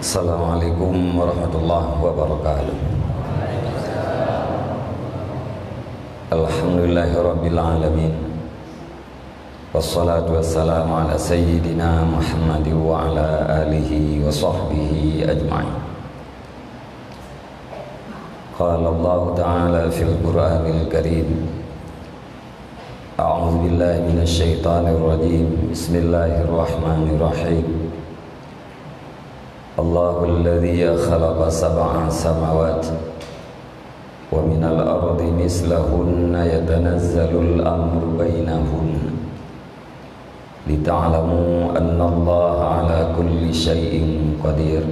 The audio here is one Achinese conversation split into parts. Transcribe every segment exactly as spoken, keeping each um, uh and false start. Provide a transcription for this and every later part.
Assalamualaikum warahmatullahi wabarakatuh. Alhamdulillahirabbil alamin. Wassalatu wassalamu ala sayyidina Muhammad wa ala alihi wa sahbihi ajma'in. Qala Allahu ta'ala fil Qur'anil Karim. A'udzu billahi minasy syaithanir rajim. Bismillahirrahmanirrahim. Allahul ladzi khalaqa sab'a samawati wa minal ardi mislahunna yatanazzalul amru bainahunna lita'lamu annallaha ala kulli syai'in qadir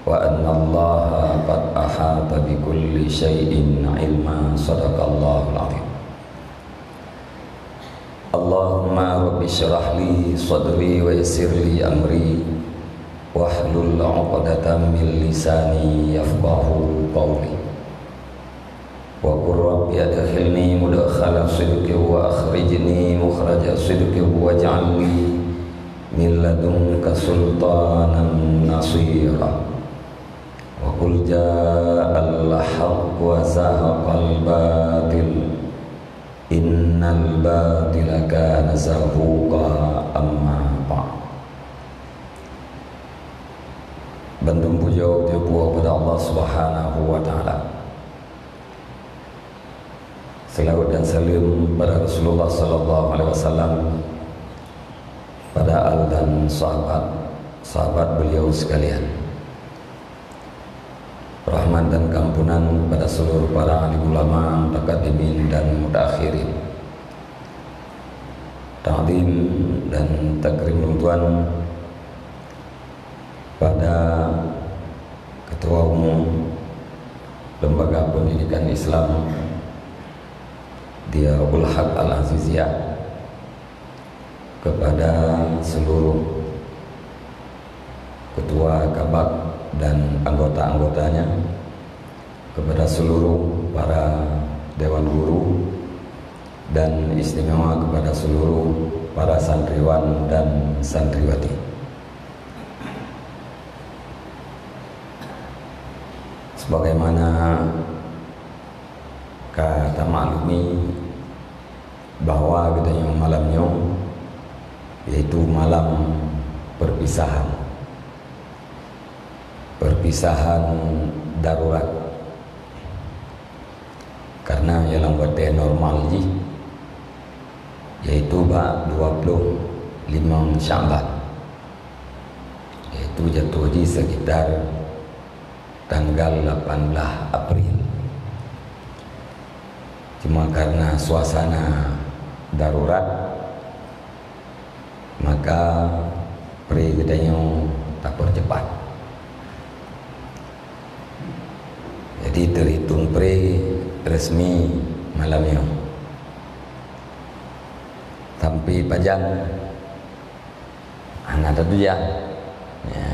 wa annallaha qad ahata bikulli syai'in ilma. Sadaqallahul azim. Allahumma rabbi syrah li sadri wa yassir li amri wahlul 'uqdatam min lisani yafqahu qawli. Wa qur rabbi adkhilni mudkhala sidqin wa akhrijni mukhraja sidqin waj'al li min ladunka sultanan nasira. Wa qul ja'al haqq wa zahaqal batil. Innal batila kana zahuqa. Amma ba'd. Bandum pujoe teupeue ubak Allah Subhanahu wa Ta'ala. Selawat dan salam pada Rasulullah sallallahu alaihi wasallam, pada al dan sahabat, sahabat beliau sekalian. Rahmat dan keampunan kepada seluruh para alim ulama, mutaqaddimin dan mutaakhirin. Takdim dan takrim lôn tuan pada Ketua Umum Lembaga Pendidikan Islam Diyaul Haq Al-Aziziyah, kepada seluruh ketua kabak dan anggota-anggotanya, kepada seluruh para dewan guru, dan istimewa kepada seluruh para santriwan dan santriwati. Sebagaimana ka tamaklumi, bahwa geutanyoe malam nyoe, yaitu malam perpisahan. Perpisahan darurat. Karena dalam watèe normal jih, yaitu bak dua puluh limong Syakban, yaitu jatuh jih sekitar tanggal lapan belas April. Cuma karena suasana darurat, maka pré geutanyoe tapeurcepat. Jadi, teuhitung pré resmi malam nyoe. Sampai pajan hana tatujan. Ya.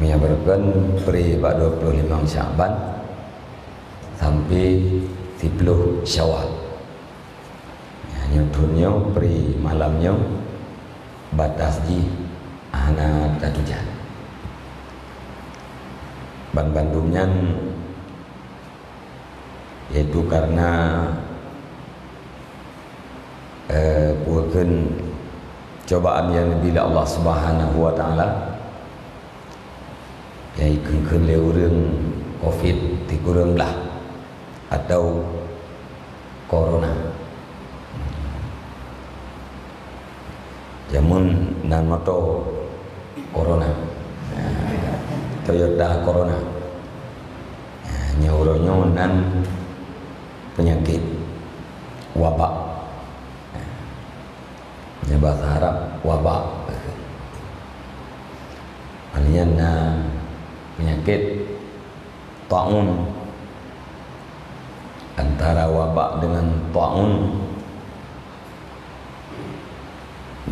Meunyoe beureukan pré bak dua puluh limong Syakban sampai siploh Syawal. Ya, nyoe thôn nyoe pré malam nyoe batas jih hana tatujan. Ban bandum nyan yaitu karena, eh, peue kheun cobaan nyang geubri lé Allah Subhanahu wa Ta'ala, nyang jikheun-kheun lé ureuëng covid tikureueng blah atau corona. Jameun nan moto Corona. Toyota Corona. Nyoe uroe nyoe nan peunyakét wabak. Nyoe bahasa Arab wabak. Artinya na peunyakét taun. Antara wabak dengan taun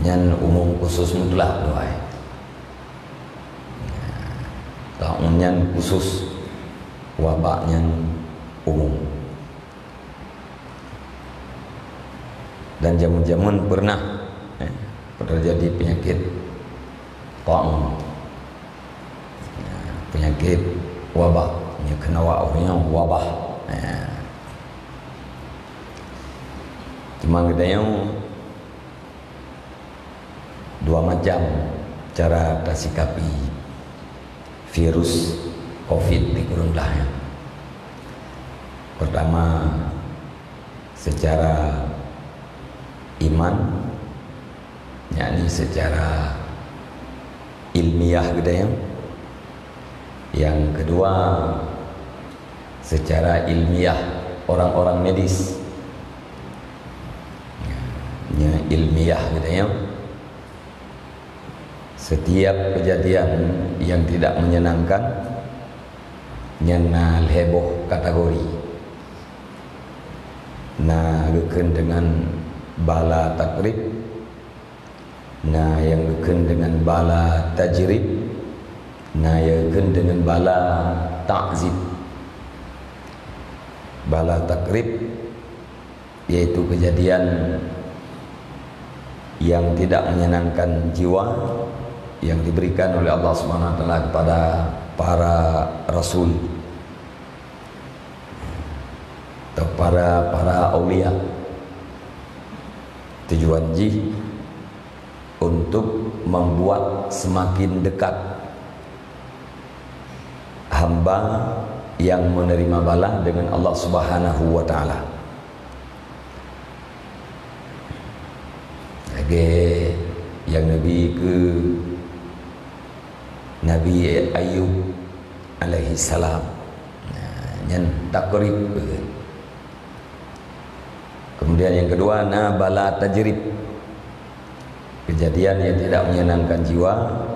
nyan umum khusus mutlak dua. Taun nyan khusus, wabak nyan umum. Dan jameun-jameun pernah, eh, terjadi penyakit Ta'un. Penyakit wabah. Nyoe keunoe awak nyoe wabah. Ha. Cuma geutanyoe dua macam cara tasikapi virus covid di kureueng blah nyoe. Pertama, secara iman, yakni secara ilmiah geutanyoe. Yang kedua, secara ilmiah orang-orang medis. Nyoe ilmiah geutanyoe. Setiap kejadian yang tidak menyenangkan, nyan na lhèe boh kategori. Na geukheun deungon bala takrib, na nyang geukheun deungon bala tajrib, na nyang geukheun deungon bala ta'zib. Bala takrib yaitu kejadian yang tidak menyenangkan jiwa yang diberikan oleh Allah Subhanahu wa Taala kepada para rasul atau para, para aulia. Tujuan jih untuk membuat semakin dekat hamba yang menerima bala dengan Allah Subhanahu wa Taala. Lagèe nyang neubi keu Nabi Ayub alaihissalam. Nah, nyan takrib. Kemudian yang kedua, na bala tajrib. Kejadian yang tidak menyenangkan jiwa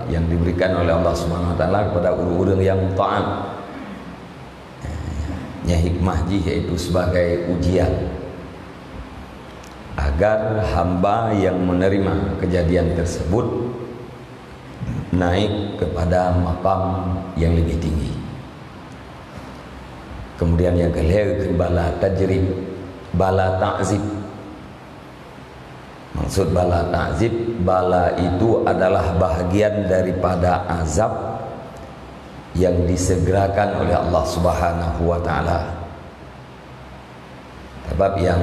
yang diberikan oleh Allah Subhanahu wa Taala kepada ureueng-ureueng yang taat. Nyan hikmah jih yaitu sebagai ujian agar hamba yang menerima kejadian tersebut naik kepada makam yang lebih tinggi. Kemudian yang kelhèe keu bala tajrib, bala ta'zib. Maksud bala ta'zib, bala itu adalah bahagian daripada azab yang disegerakan oleh Allah Subhanahu wa Taala. Sebab yang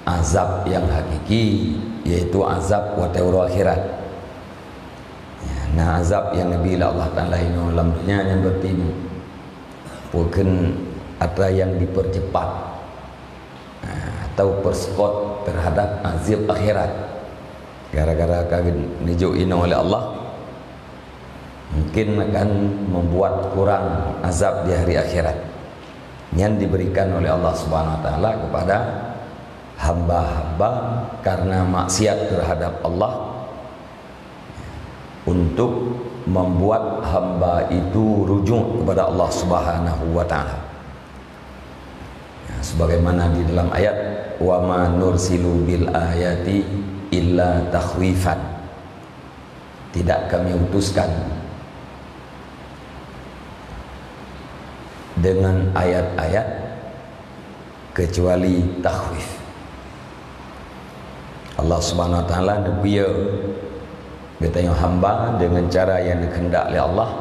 azab yang hakiki yaitu azab watèe uroe akhirat. Ya, na azab nyang neubi lé Allah Taala inoe lam dunia nyan berarti bukan atra yang dipercepat, ha, atau persekot terhadap azab akhirat. Gara-gara ka neujok inoe oleh Allah, mungkin akan membuat kurang azab di hari akhirat. Nyan diberikan oleh Allah Subhanahu wa Taala kepada hamba-hamba karena maksiat terhadap Allah, untuk membuat hamba itu rujuk kepada Allah Subhanahu wa Taala. Ya, sebagaimana di dalam ayat, "Wa ma nursilu bil ayati illa takhwifan." Tidak Kami utuskan dengan ayat-ayat kecuali takhwif. Allah Subhanahu wa Taala neupieu geutanyoe hamba dengan cara yang dikehendak lé Allah.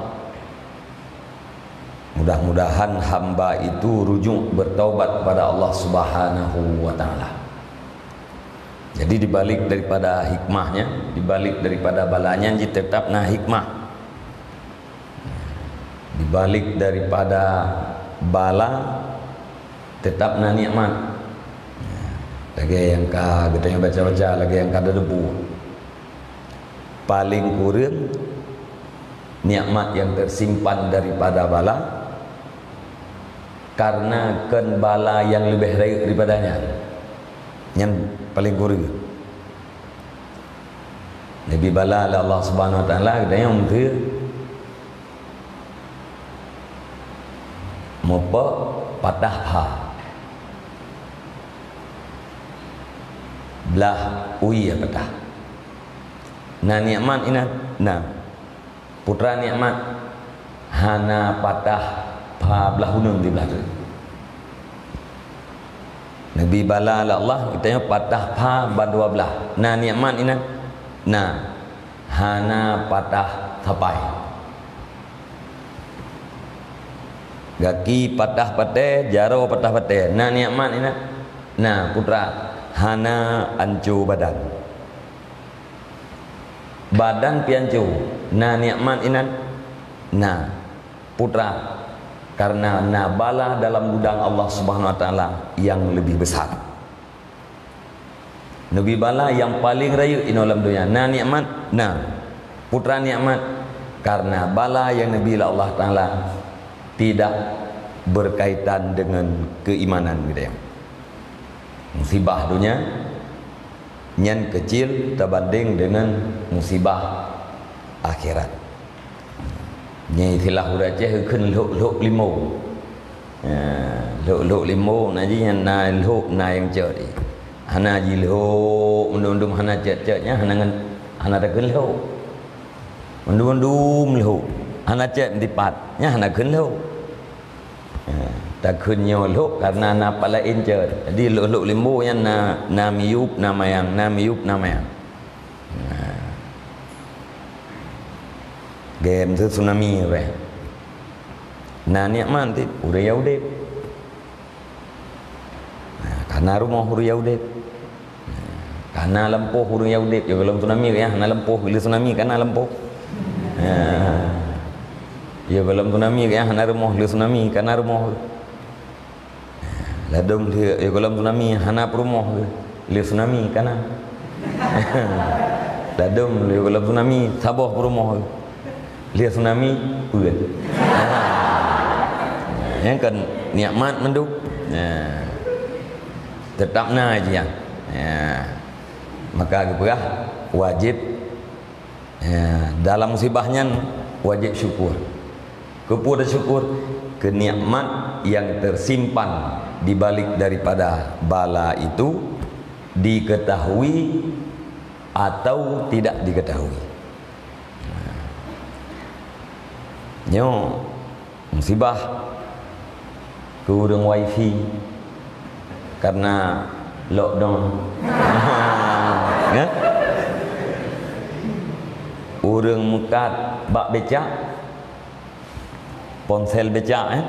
Mudah-mudahan hamba itu rujuk bertaubat kepada Allah Subhanahu wa Taala. Jadi, di balik daripada hikmahnya, di balik daripada balanya, ji tetap na hikmah. Di balik daripada bala, tetap na nikmat. Lagèe nyang ka geutanyoe baca-baca, lagèe nyang ka deudeubu. Paling kureueng nikmat yang tersimpan daripada bala, karena kon bala nyang leubeh rayeuk daripada nyan. Nyan paling kureueng. Neubi bala lé Allah Subhanahu wa Taala, geutanyoe meuteu mupok patah pha. Blah ui patah. Na nikmat inan, na. Putra nikmat hana patah pha blah uneung di blah treuk. Neubi bala lé Allah, geutanyoe patah pha ban dua blah. Na nikmat inan? Na. Hana patah sapai. Gaki patah patéh, jaroe patah patéh. Na nikmat inan? Na, putra. Hana anco badan. Badan pi anco. Na nikmat inan? Na, putra. Karena na bala dalam gudang Allah Subhanahu Wa Taala yang lebih besar. Neubi bala nyang paleng rayeuk inoe lam donya. Na nikmat? Na, putra, nikmat. Karena bala nyang neubi lé Allah Taala tidak berkaitan dengan keimanan geutanyoe. Musibah donya nyan kecil teubanding dengan musibah akhirat. Nyan istilah ureueng Aceh kheun lhok-lhok limong. Ya, lhok-lhok limong na jih nyan na lhok na nyang cot. Hana jilhok, mandum-mandum hana cot-cot nyan hana ngen, hana takheun lhok. Mandum-mandum lhok, hana cot meusipat, nyan hana kheun lhok. Ya, takheun nyoe lhok karena na pat laén cot. Jadi lhok-lhok limong nyan na, na miyup, na mayang, na miyup, na mayang. Nah. Gem tu tsunami weh. Na nikmat ti ureueng nyang udeb. Nah, kana rumoh ureueng nyang udeb. Nah, kana lampôh ureueng nyang udeb. Yo golom tsunami ya, hana lampôh le tsunami kana lampôh. Nah. Yo golom tsunami ya, hana rumoh le tsunami kana rumoh. Ladôm lheueh, eh, golom tsunami hana peurumoh geuh. Lheueh tsunami kana. Ladôm lheueh golom tsunami saboh peurumoh geuh. Lheueh tsunami peuet. Nyan kan nikmat mandum. Nah. Tetap na jih nyan. Nah. Maka geupeugah wajéb Ya, dalam musibah nyan wajéb syukur. Keupeue syukur? Keu nikmat yang tersimpan di balik daripada bala itu diketahui atau tidak diketahui. Nyoe musibah keu ureueng wifi karena lockdown. Ya? Ureueng meukat bak becak, ponsel becak, eh?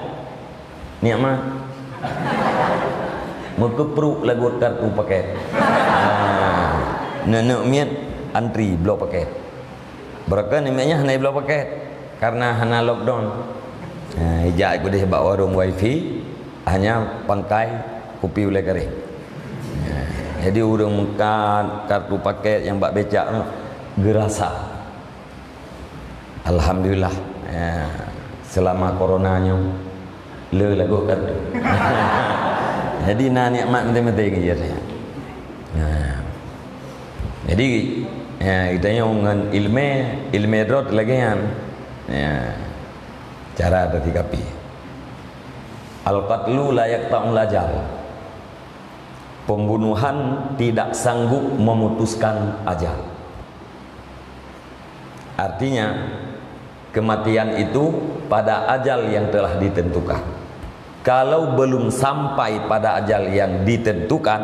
Nikmat. Meukeupruk lagot kartu paket. Ah, neuk-neuk miet antri bloe paket. Barokon nyan hana bloe paket karena hana lockdown. Ha, ijak keudeh bak warong wifi, hanya pangkai kupi ulée karéng. Ha, jadi ureueng meukat kartu paket nyang bak becak tu geurasa. Alhamdulillah, ha, selama corona nyoe le lagoe kartu. Jadi na nikmat maté-maté ngon jih. Nah. Jadi, ya, geutanyoe ngon ileumé, ileumé droe lagée nyan. Ya. Cara tersikapi. Al-qatlu la yaqta'ul ajal. Pembunuhan tidak sanggup memutuskan ajal. Artinya, kematian itu pada ajal yang telah ditentukan. Kalau belum sampai pada ajal yang ditentukan,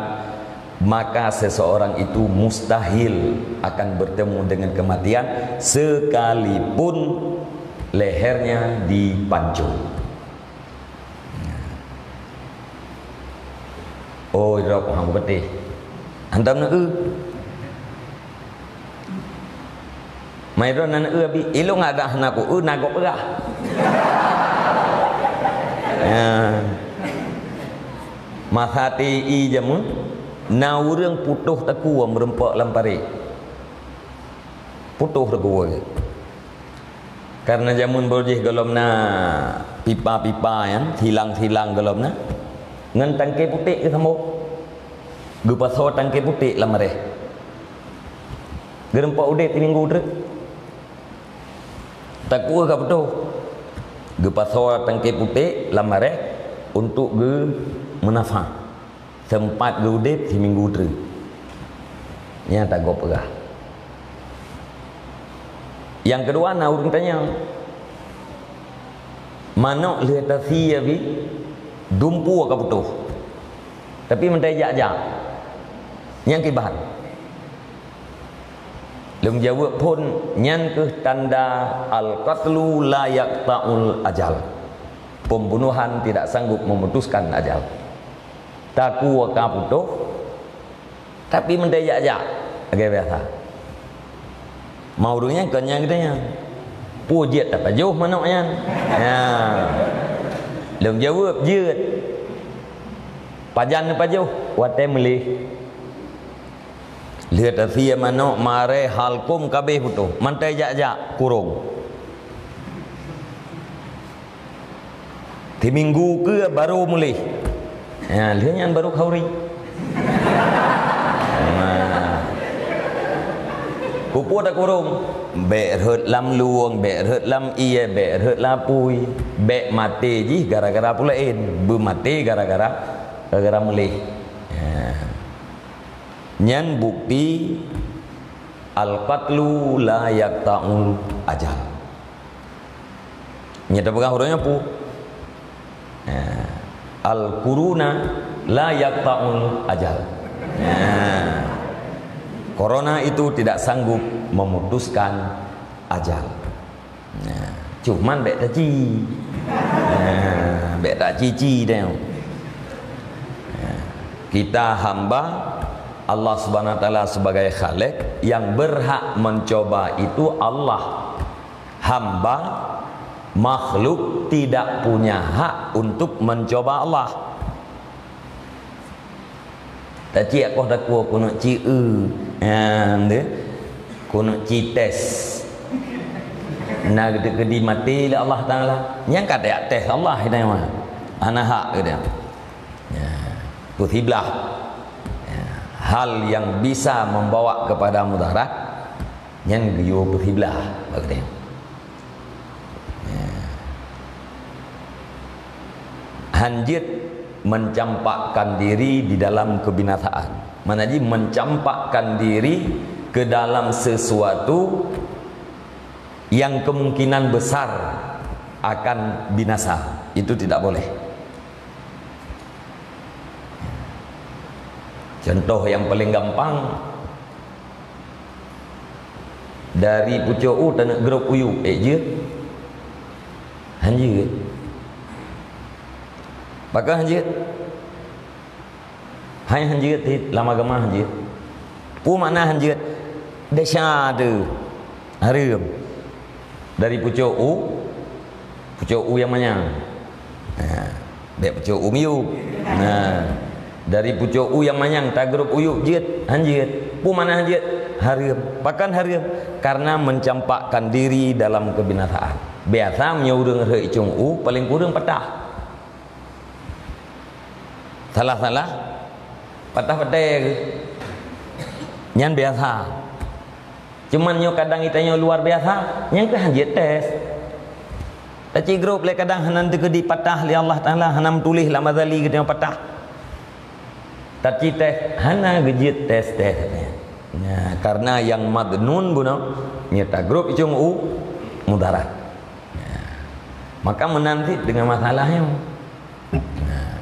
maka seseorang itu mustahil akan bertemu dengan kematian sekalipun lehernya dipancung. Oh, droe hang beuteh. Hantom neu-eu. Mai droe na neu-eu abi, ilong ada hana ku eu na gob peugah. Ya. Masa T I jameun, na ureueng putôh takue meureumpok lam parit. Putôh takue. Karena jameun boh jih golom na pipa-pipa nyan, silang-silang golom na. Ngon tangke puték geusambông. Geupasoe tangke puték lam aréh. Geureumpok udép siminggu treuk. Takue ka putôh. Geupasoe tangke puték lam aréh untuk geumeunafah. Seumpat geuudép siminggu treuk. Nyan tagob peugah. Nyang keudua na ureueng tanyong, manok lheueh tasie abi, dumpeue ka putôh. Tapi meutai jak-jak. Nyang kiban. Lôn jaweueb phon, nyan kheueh tanda al-qatlu la yaqta'ul ajal. Pembunuhan tidak sanggup memutuskan ajal. Takue ka putôh, tapi meuntée jak-jak lagée biasa. Ma ureuëng nyan kon nyang geutanyoe. Peue jeuet tapajoh manok nyan? Ya. Lôn jaweueb, jeuet. Pajan neupajoh? Watée meuleh. Lheueh tasie manok, marée, halkom ka abéh putôh. Mantée jak-jak, kurong. Timinggu keue barô meuleh. Ya, lheueh nyan barô khauri. Nah. Keupeue takurong? Bék rhot lam lueng, bék rhot lam ié, bék rhot lam apui. Bék maté jih gara-gara peue laén. Beumaté gara-gara, gara-gara meuleh. Ya. Nyan bukti al-qatlu la yaqta'ul ajal. Nyan tapeugah uroe nyoe peue? Eh, al-quruna la yaqta'ul ajal. Nah, corona itu tidak sanggup memutuskan ajal. Nah, cuman bék taci. Nah, bék taci-ci deh. Nah, kita hamba Allah Subhanahu wa Taala sebagai Khalik, yang berhak mencoba itu Allah. Hamba, makhluk tidak punya hak untuk mencoba Allah. Taciek koh takue keuneuk ci-eu. Ha, nyan deh. Keuneuk ci tes. Na geuteuk keudi maté lé Allah Taala. Nyang ka tajak tes Allah, hina mah. Hana hak geutanyoe. Ya, peusiblah. Ya, hal yang bisa membawa kepada mudarat, nyan geuyue peusiblah bak geutanyoe. Ya. Hanjeuet mencampakkan diri di dalam kebinasaan. Mana ji mencampakkan diri ke dalam sesuatu yang kemungkinan besar akan binasa. Itu tidak boleh. Contoh yang paling gampang, dari pucôk u taneuk grôp u yup, ék jeuet? Hanjeuet. Pakon hanjeuet? Hai hanjeuet, lam agama hanjeuet. Peue makna hanjeuet? Desya teuh. Hareuem. Dari pucôk u, pucôk u nyang manyang. Ha, bék pucôk u miyueb. Nah, dari pucôk u nyang manyang tagrôp u yup jeuet, hanjeuet. Peue makna hanjeuet? Hareuem. Pakon hareuem? Karena mencampakkan diri dalam kebinasaan. Biasa meunyoe ureuëng rhot icong u, paling kureueng patah. Salah-salah, patah patéh. Nyan biasa. Cuman nyoe kadang geutanyoe luar biasa, nyan keuh hanjeuet tes. Taci grôp lé kadang hana teukeudi patah lé Allah Taala, hana meutuléh lam azali geutanyoe patah. Taci tes, hana geujeuet tes-tes. Nah, karena yang madnun bunoe, nyoe tagrôp icong u, mudarat. Nah, maka meunan cit dengan masalah nyoe. Nah.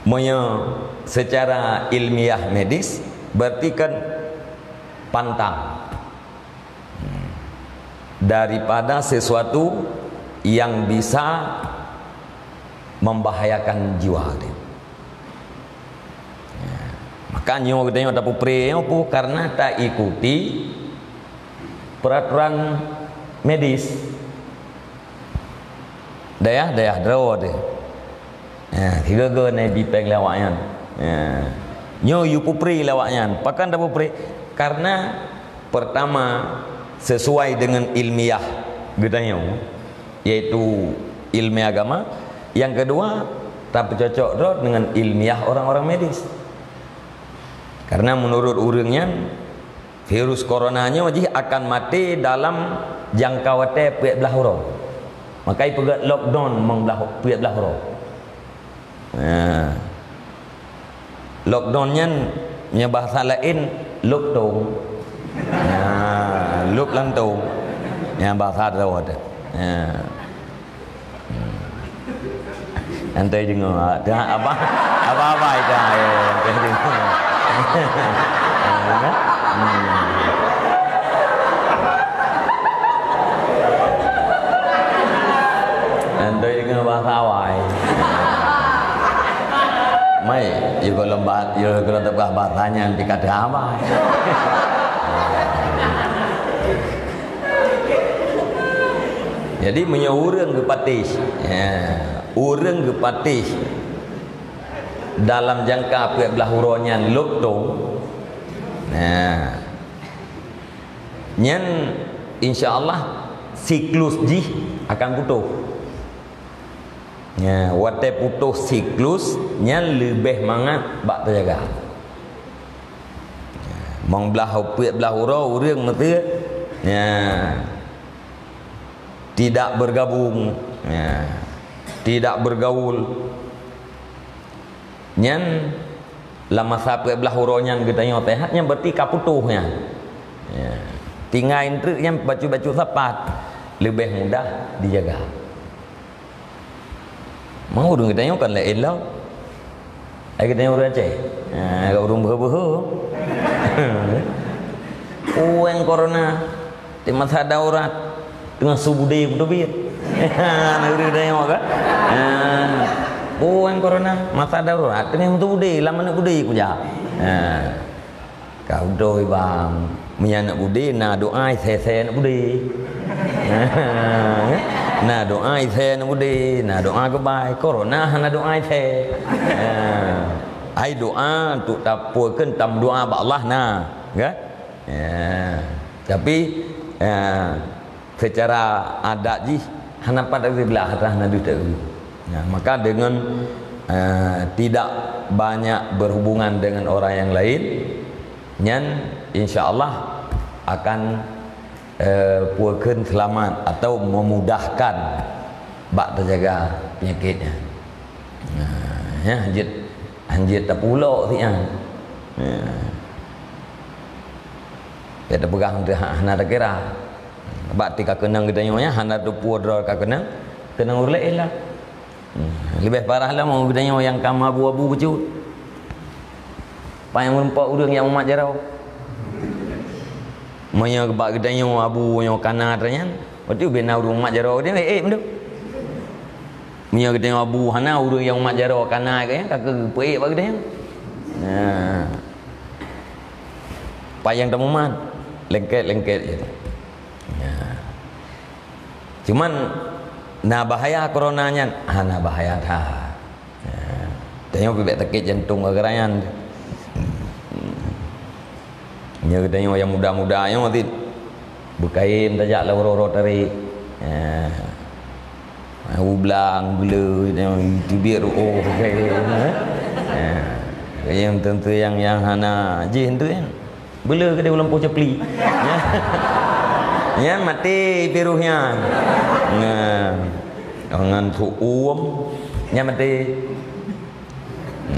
Meunyoe secara ilmiah medis, berarti kan pantang. Hmm. Daripada sesuatu yang bisa membahayakan jiwa dia. Ya. Maka nyoe geutanyoe tapeupré nyoe peue? Karena taikuti peraturan medis. Dayah-dayah droe teuh. Ha, sigoe-goe na ibi péng lé awaknyan. Ha. Nyoe yue peupré lé awaknyan. Pakon tapeupré? Karena pertama, sesuai dengan ilmiah geutanyoe, yaitu ilmiah agama. Yang kedua, tapeucocok droe dengan ilmiah orang-orang medis. Karena menurut ureuëng nyan, virus corona nyoe jih akan maté dalam jangka watée peuet blaih uroe. Maka ipeugét lockdown mong blaih, peuet blaih uroe. Nah. Lockdown nyan, nyan bahasa laén, lôb tông. Nah, lôb lantông. Nyan bahasa droe teuh. Nah. Hmm. Antai deungoe, ah, teuh apa? Apa-apa itu, ayo, antai deungoe. Hmm. Ya, kalau tak bah, bah, tanya nanti kata apa. Jadi, meunyoe ureueng geupatéh, ya, ureueng geupatéh dalam jangka peuet blaih uroe nyan lhok tông, nah, nyan insya Allah siklus jih akan putôh. Ya, watée putôh siklus nyan leubeh mangat bak teujaga. Mong blaih peuet blaih uroe ureueng meuteue, ya, tidak bergabung, ya, tidak bergaul. Nyan lam masa peuet blaih uroe nyan geutanyoe sehat, nyan berarti ka putôh nyan. Ya. Tinggai treuk nyan bacut-bacut sapat, leubeh mudah dijaga. Mau ureueng geutanyoe kan laén lom. Ai geutanyoe ureueng Aceh. Ha, ureueng beuhe-beuhe. Ueng corona. Di masa daurat. Teungoh su budé peuteubiet. Ha, na ureueng geutanyoe kan. Ha. Ueng corona. Masa daurat. Teungoh su budé. Lam aneuk budé kujak. Ha. Ka beutôi bang, meunyoe aneuk budé na doa isé-isé aneuk budé. Na doa isé aneuk budé, na doa geubai. Corona hana doa isé. Ai doa untuk tapue kheun tameudoa bak Allah na, kan? Ya. Tapi, ya, secara adat jih hana pat kiblat, hana deuh teuk. Nah, maka dengan, eh, tidak banyak berhubungan dengan orang yang lain, nyan insya Allah akan, eh, pue kheun selamat atau memudahkan bak terjaga penyakitnya. Nah, ya, hanjeuet, hanjeuet tapulok sian. Ya. Ya, tapeugah hana takira. Bak ti ka keunong geutanyoe nyan, hana teupeu droe ka keunong, keunong ureueng laén lah. Hmm, leubeh parah lom geutanyoe nyang ka meuabu-abu bacut. Paih meurumpok ureueng nyang mumat jaroe. Meunyoe bak geutanyoe abu nyoe kana atra nyan, berarti ubé na ureueng mumat jaroe geutanyoe, eh, eh, beudôh. Meunyoe geutanyoe abu hana ureueng nyang mumat jaroe kana geutanyoe, ka geupeuék bak geutanyoe. Nah. Paih nyang tamumat, lengket-lengket je. Ya. Cuman, na bahaya corona nyan, hana bahaya that. Ya. Tanyoe pih bèk sakét jantong gara-gara nyan. Nyoe geutanyoe nyang muda-muda nyoe, beukayém tajak lam uroe-uroe tarek. Ya. Ha, ublang, beuleu, teubiet ruoh, pakai, ha? Ha. Nyang tentu nyang, nyang hana jih tu kan. Beuleu keudéh u lampôh capli. Nyan maté virus nyan. Nah. Ngon su'um, nyan maté.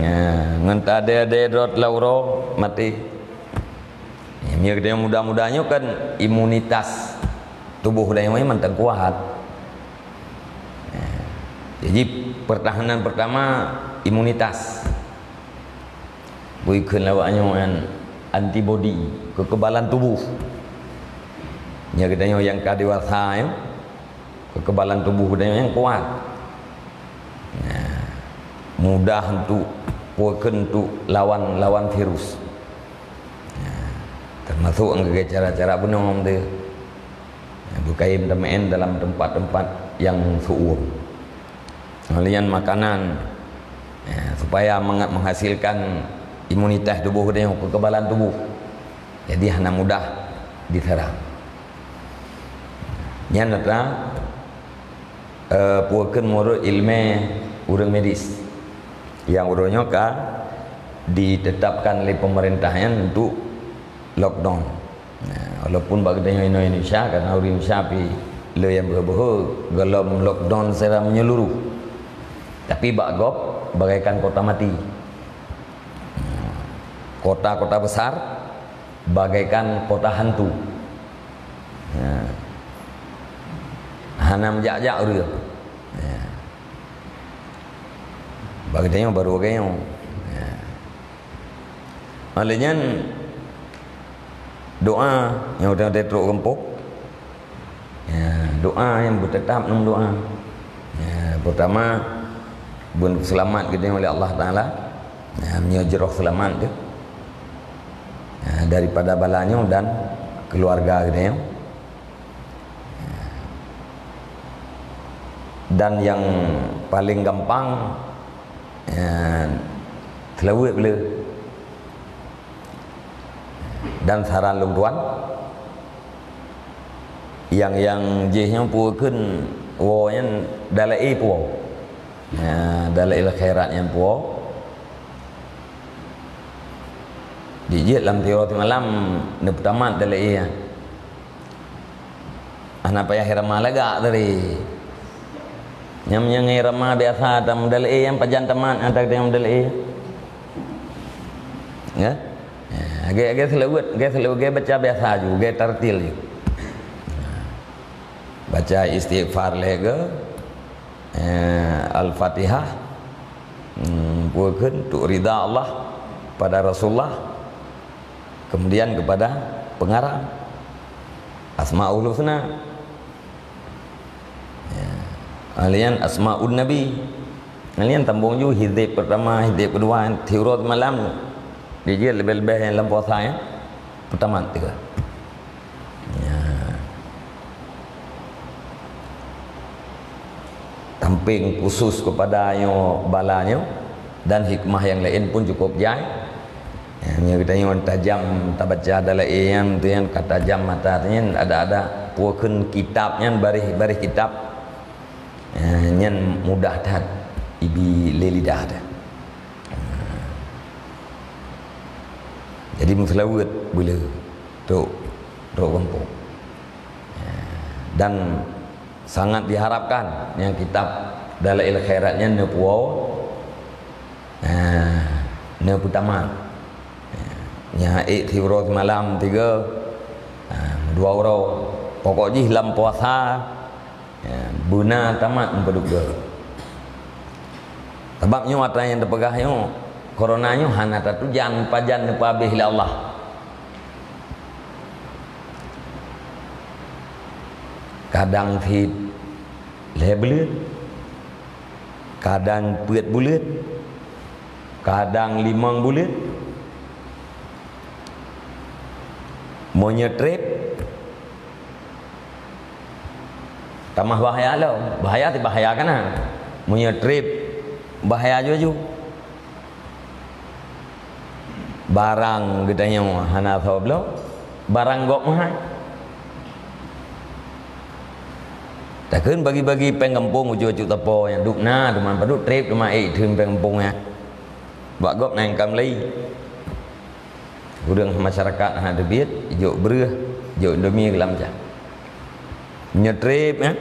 Nah, ngon tadé-adé droe lam uroe, maté. Ya, meunyoe geutanyoe muda-muda nyoe kan imunitas tuboh geutanyoe mantong kuat. Ya. Jadi, pertahanan pertama imunitas. Bukon lawak nyoe nyan antibodi, kekebalan tubuh. Meunyoe geutanyoe nyang ka dewasa, ya, kekebalan tubuh geutanyoe nyang kuat. Nah, mudah untuk, pue kheun untuk lawan, lawan virus. Nah, termasuk ngon cara-cara bunoe tu. Nah, beukayém tameu'en dalam tempat-tempat nyang su'um. Ngon lian makanan, ya, supaya meng-, menghasilkan imunitas tubuh geutanyoe, kekebalan tubuh. Jadi hana mudah diserang. Nyan atra, eh, pue kheun meunurot ileumèe ureueng medis. Nyang uroe nyoe ka ditetapkan lé pemerintah nyan untuk lockdown. Nah, walaupun bak geutanyoe inoe Indonesia, karena ureueng Indonesia pih le nyang beuhe-beuhe golom lockdown secara menyeluruh. Tapi bak gob bagaikan kota mati. Kota-kota besar bagaikan kota hantu. Ya. Hana meujak-jak ureueng. Ya. Bak geutanyoe baru bagai nyoe. Ya. Oleh nyan, doa nyang utai-utai trok gampông. Ya, doa nyang beuteutap ngon doa. Ya, pertama, beuseulamat geutanyoe oleh Allah Taala. Nah, meunyoe jroh seulamat tu, nah, daripada bala nyoe dan keuluarga geutanyoe. Dan nyang paleng gampang, eh, seulaweuet beu le. Dan saran lôn tuan, nyang, nyang jih nyan peue kheun woe nyan, dalai peue woe. Ha, dalai khairat nyan peue woe. Jijeuet lam tiroe simalam neupeutamat dalai nyan. Hana payah irama lagak tadi. Nyang, nyang irama biasa tam dalai, nyang pajan tamat ata nyang dalai. Ya? Ya, agak-agak seulaweuet, agak seulaweuet, agak baca biasa ju, agak tartil ju. Baca istighfar lhèe go, eh, Al-Fatihah, hmm, peue kheun, untuk ridha Allah, pada Rasulullah, kemudian kepada pengarang Asmaul Husna. Ya. Ahlian Asmaun Nabi. Ahlian tambong ju hizib pertama, hizib kedua, tiroe malam. Dijeuet leubeh-leubeh nyang lam puasa, ya. Pertama tiga. Ya. Tampeng khusus kepada nyoe bala nyoe dan hikmah nyang laén pun cukup jai. Ya, meunyoe geutanyoe tajam tabaca dalai nyan, tu nyan ka tajam mata tu nyan, ada-ada peue kheun kitab nyan, baréh-baréh kitab. Ya, nyan mudah that ibi lé lidah teuh. Jadi meuseulaweuet beu le trok, trok gampông. Ya, dan sangat diharapkan nyang kitab Dalail Khairat nyan neupuwoe, eh, neupeutamat. Eh, nyan ék siuroe simalam tiga, eh, dua uroe. Pokok jih lam puasa, eh, beuna tamat meupadub dua. Sabab nyoe atra nyang teupeugah nyoe, corona nyoe hana tatujan pajan neupeuhabéh lé Allah. Kadang cit lhèe buleuen, kadang peuet buleuen, kadang limong buleuen. Meunyoe trép, tamah bahaya lom. Bahaya teuh bahaya kana. Meunyoe trép, bahaya ju-ju. Barang geutanyoe hana soe bloe, barang gob meuhai. Takheun bagi-bagi péng gampông ujoe cut tapo nyang duek na, teuma padub trép, teuma ék theun péng gampông nyan. Bak gob na iengkam lé. Ureueng masyarakat hana teubiet, ijok breueh, ijok Indomie geulam cah. Nyoe trép nyan.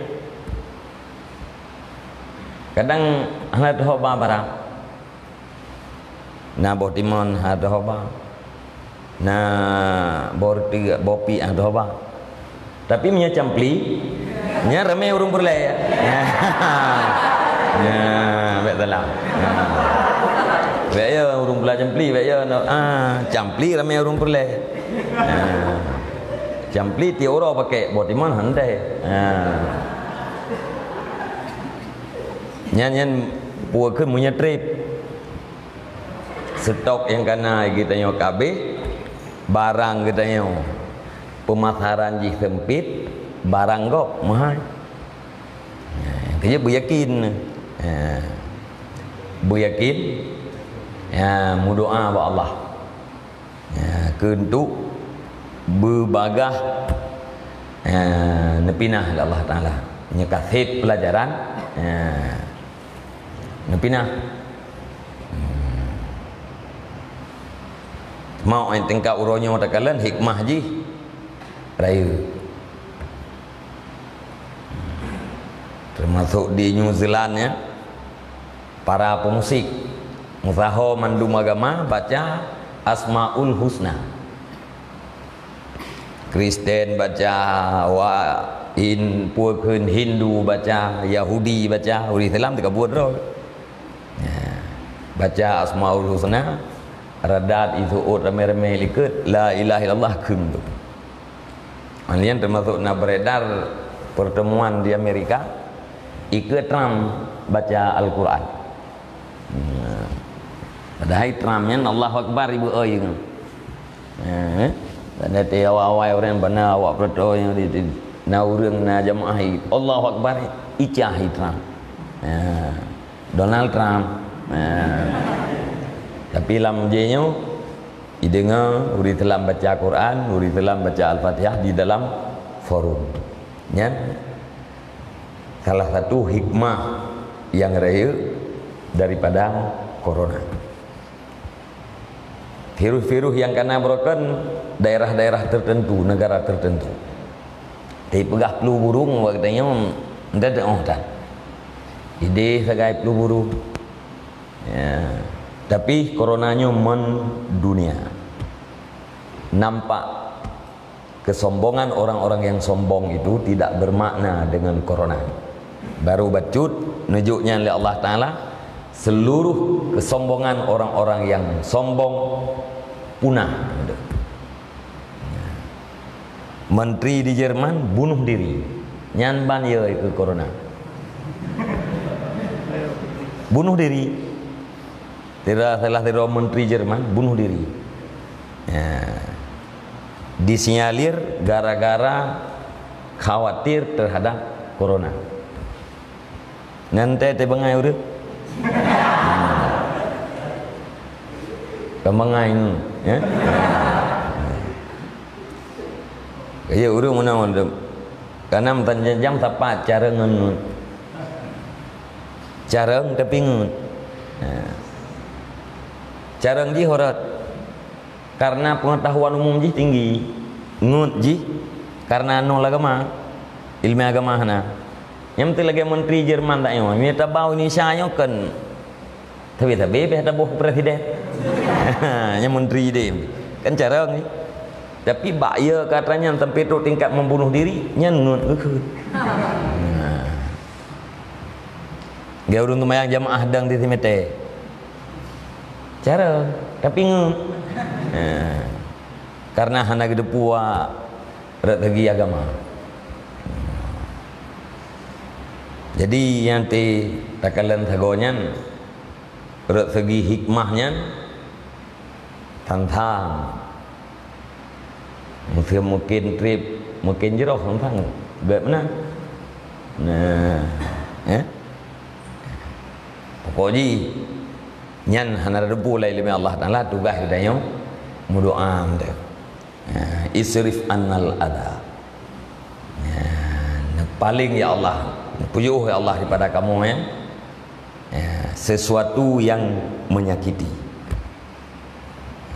Kadang hana teuhoba barang. Na boh timon hana teuhoba. Na boh reuteuek, boh piek hana teuhoba. Tapi meunyoe campli, nyan ramé ureueng peureulèe. Nyan, bèk salah. Bèk yo ureueng pula campli, bèk yo no. Ah, campli ramé ureueng peureulèe. Ah. Campli tiep uroe pakai, boh timon hana teuh. Ah. Nyan, nyan peue kheun meunyoe trép. Stok nyang kana geutanyoe ka habéh, barang geutanyoe peumasaran jih seumpit, barang gob meuhai. Nah, nyang keu jeuet beuyakin. Nah, beuyakin, ya, meudoa bak Allah. Ya, keu untuk beubagaih, ya, neupinah lé Allah Taala. Nyoe ka sép peulajaran, ya, neupinah. Hmm. Mau nyang tingkat uroe nyoe takalon hikmah jih rayeuk. Teumasok di New Zealand, ya. Para pemusik, meusaho mandum agama baca Asmaul Husna. Kristen baca, wa in, peue kheun, Hindu baca, Yahudi baca, ureueng Islam teuka buet droe. Ya. Baca Asmaul Husna, radat iseuôt ramé-ramé likot, la ilaha illallah kheun tu. Nyan teumasok na beredar pertemuan di Amerika, ikeue Trump baca Al-Quran. Nah, Padahai Trump nyan Allahu Akbar ibu oi ngon. Eh, tanda teu awai-awai ureuëng bana awak peureutoe nyoe di, di, na ureuëng na jamaah i, Allahu Akbar, icah i Trump. Eh, Donald Trump. Eh, tapi lam je nyoe, ideungoe ureuëng teulam baca Quran, ureuëng teulam baca Al-Fatihah di dalam forum. Nyan salah satu hikmah yang rayeuk daripada corona. Virus-virus yang kana beurokon daerah-daerah tertentu, negara tertentu. Tapi peugah flu burung, waktu nyoe ndak teuoh tan. Ideh sagai flu burung. Ya. Tapi corona nyoe mendunia. Nampak kesombongan orang-orang yang sombong itu tidak bermakna dengan corona. Baru bacut neujok nyan lé Allah Taala, seluruh kesombongan orang-orang yang sombong punah. Menteri di Jerman bunuh diri. Nyan ban ye keu corona. Bunuh diri. Tira salah tira menteri Jerman bunuh diri. Ya. Disinyalir gara-gara khawatir terhadap corona. Nyan teuh teubangai ureuëng. Peubangai ngon, ya. Kaya ureuëng meunan, karena meutanjam sapat carông ngon ngon. Carông tapi ngon. Ha. Carông jih horot. Karena pengetahuan umum jih tinggi. Ngon jih karena nol agama. Ilmu agama hana. Nyang penting lagi menteri Jerman tak nyoe. Mita bau Indonesia nyoe kan. Tapi-tapi beh taboh presiden. Nyang menteri deh. Kan carông ni. Tapi bak ye kata nyan sampai tu tingkat membunuh diri, nyan ngon geukheun. Nah. Gaya ureuëng teumayang jamaah dang di simete. Cara, tapi ngon. Nah. Karena hana geudeupuak rot segi agama. Jadi nyang teuh takalon sagoe nyan, rot segi hikmah nyan, tantang. Mungkin, mungkin treb, mungkin jroh tantang. Gét meunan. Nah, eh? Pokok jih, nyan hana teupeu lé ileumèe Allah Taala, tugaih geutanyoe meudoa mantong. Ha, isrif annal adha. Ha, neupaleng ya Allah, neupeujeuet ya Allah daripada kamoe, ya. Ya, sesuatu yang menyakiti.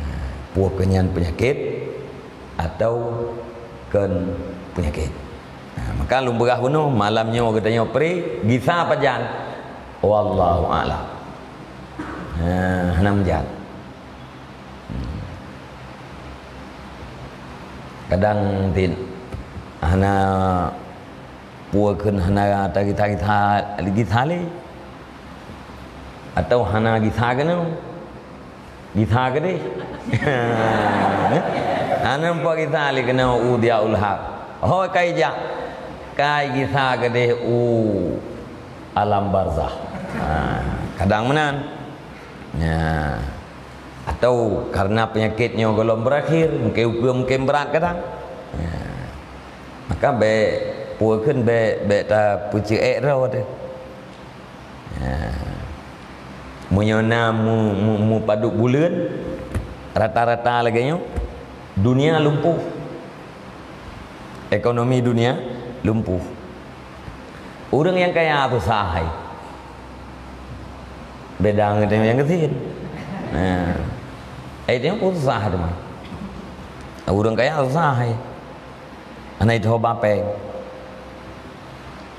Ha, peue keuh nyan peunyakét atau kon peunyakét. Ha, maka lôn peugah bunoe, malam nyoe geutanyoe pré, gisa pajan. Wallahu a'lam. Ha, hana meujan. Kadang tin hana peue kheun hana tagisa-gisa lé atau hana gisa keunoe. Gisa keudeh. Hana peue gisa lé keunoe u Diaul Haq. Ho kai jak. Kai gisa keudeh u alam barzah. Ha, kadang meunan. Ya. Atau karena penyakit nyoe gohlom berakhir, mungkin ukeue mungkin berat kadang. Ya. Maka bèk peue kheun bèk, bèk tapeuceuek droe teuh. Ya. Meunyoe na mu, mu, mupadub buleuen rata-rata lagèe nyoe, dunia lumpuh. Ekonomi dunia lumpuh. Ureuëng nyang kaya susah hai. Beda ngon nyang gasien. Nah. Ai nyoe pun susah teuma. Ureuëng kaya susah hai. Hana jiteuhoba péng.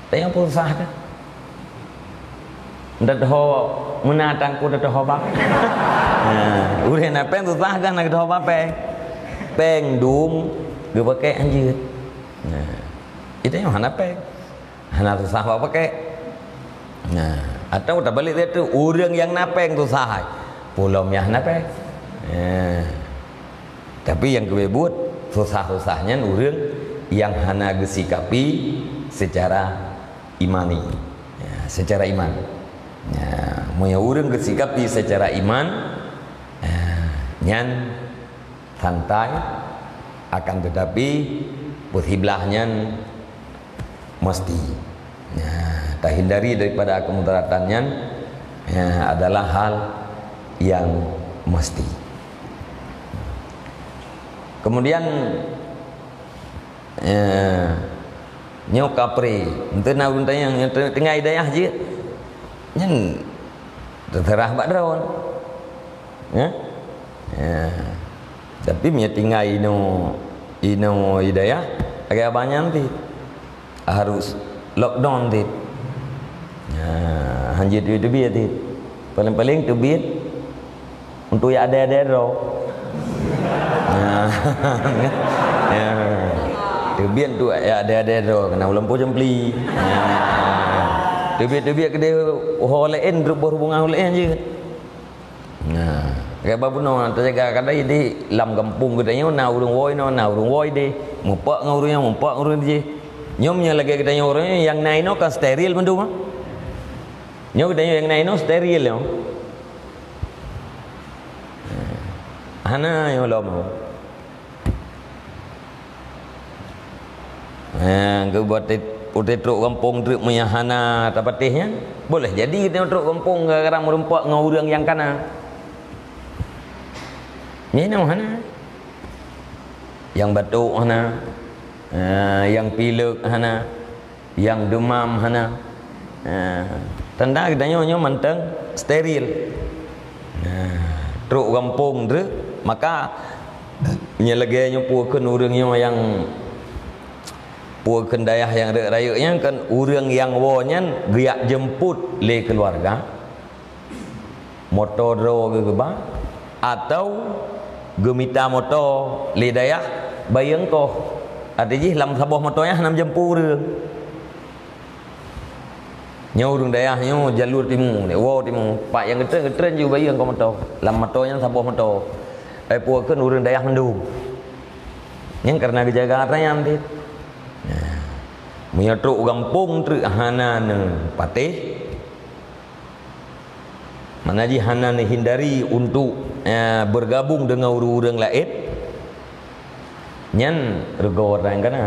Péng pun susah kan? Ndak teuho meunatang pun ndak teuhoba. Nah, ureuëng na péng susah kan hana teuhoba péng. Péng dum geupakai hanjeuet. Nah, itu nyang hana péng. Hana susah bak pakai. Nah, atau tabalek lé tu, ureuëng nyang na péng susah hai. Pulom nyang hana péng. Nah. Tapi nyang keubiet buet susah-susah nyan ureuëng nyang hana geusikapi secara imani. Ya, secara iman. Ya, meunyoe ureuëng geusikapi secara iman, Nyan santai, akan tetapi peusiblah nyan mesti. Nah, tahindari daripada kemudaratan nyan, ya, adalah hal yang mesti. Kemudian, ya, nyoe kapré, enten na ureuëng tanyong nyang te-, tinggai dayah jih, nyan terserah bak droe. Ya? Ya. Tapi meunyoe tinggai inoe, inoe i dayah, lagée abang nyan ti harus lockdown ti. Ya, hanjeuet teubiet-teubiet ti. Paling-paling teubiet untuk jak adée-adée droe. Ya. Ya. Teubiet untuk jak adée-adée droe, keunan ulôn po jeumpli. Ya. Teubiet-teubiet keudeh ho laén, trok berhubungan ho laén jeuet. Nah, lagée bunoe teujaga kadai di lam gampông geutanyoe na ureuëng woe inoe, na ureuëng woe deh. Mupak ngon ureuëng nyoe, mupak ngon ureuëng jih. Nyoe meunyoe lagée geutanyoe ureuëng nyang na inoe kan steril mandum, ah. Nyoe geutanyoe nyang na inoe steril nyoe. Hana nyoe lom. Ha, geubuet utai trok gampông treuk meunyoe hana tapatéh nyan, boleh jadi geutanyoe trok gampông gara-gara meureumpok ngon ureuëng nyang kana. Nyan hana. Nyang batuk hana, ha, nyang pilek hana, nyang demam hana. Ha, tanda geutanyoe nyoe mantong steril. Ha, trok gampông treuk, maka nyan lagée nyoe peue kheun ureuëng nyoe nyang peue kheun dayah nyang rek rayeuk nyan kan ureuëng nyang woe nyan geujak jemput lé keuluwarga. Moto droe geuba atau geumita moto lé dayah bayeue koh. Até jih lam saboh moto nyan hana jemput ureuëng. Nyoe ureuëng dayah nyoe jalur timu, woe timu. Pat nyang geutreun, geutreun ju bayeue koh moto. Lam moto nyan saboh moto. Ai peue kheun ureuëng dayah mandum. Nyan kareuna geujaga atra nyan ti. Nah, meunyoe trok gampông treuk hana neupatéh, mana jih hana neuhindari untuk, eh, bergabung dengan ureuëng-ureuëng laén, nyan reugoe nyang kana.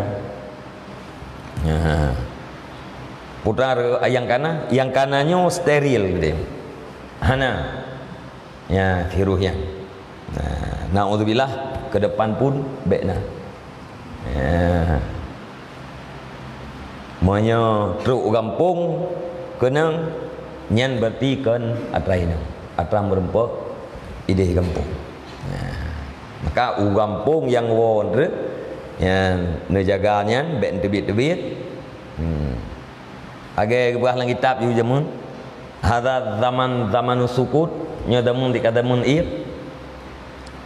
Nah, putra nyang kana, nyang kana nyoe steril geude. Hana. Ya, virus nyan. Nah, naudzubillah, ke depan pun bék na. Ya. Meunyoe trok u gampông keunong, nyan berarti kon atra inong, atra meureumpok idéh gampông. Ya. Maka u gampông nyang woe treuk, nyan neujaga nyan bék teubiet-teubiet. Hmm. Lagée geupeugah lam kitab jih jameun, "Hadza zaman zamanu sukut," nyoe zaman tika zaman ié.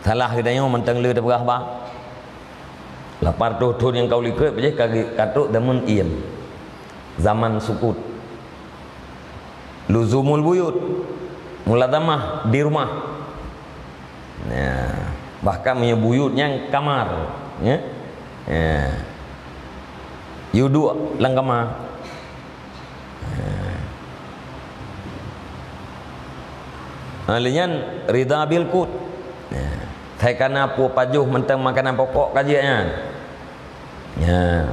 Salah geutanyoe mantong le teupeugah ba. Lapan reutôh thon nyang ka u likot, bak jih ka ge-, ka trok zaman ié. Zaman sukut. Luzumul buyut, mulazamah di rumah. Ya, bahkan meunyoe buyut nyan kamar, ya. Ya. Yue duek lam kama. Ya. Ha, lheueh nyan ridha bil qut. Ya. Sai kana peue pajoh mantong makanan pokok ka jeuet nyan. Ya.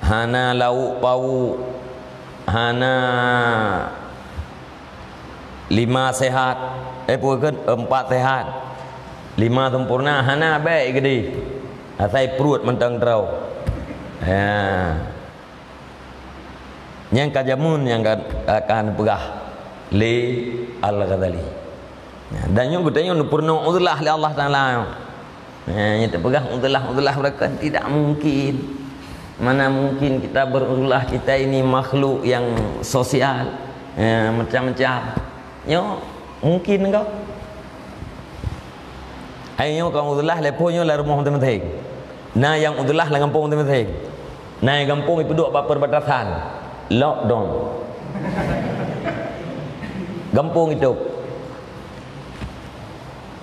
Hana lauk pauk, hana lima sehat, eh, peue kheun, empat sehat, lima sempurna, hana bék geude. Asai pruet mantong droe. Ya. Nyang ka jameun nyang ka, akan peugah lé Al-Ghazali. Ya, dan nyoe geutanyoe neupeurunoe uzlah lé Allah Taala. Eh, nyang teupeugah udzulah-udzulah beureukat, tidak mungkin. Mana mungkin kita berudzulah, kita ini makhluk yang sosial, eh, macam-macam. Nyoe mungkin enggak? Hai nyoe kon udzulah, lepoh nyoe lam rumoh meuting-meuting. Na nyang udzulah lam gampông meuting-meuting. Na nyang gampông ipeuduek bak perbatasan. Lockdown. Gampông itôb.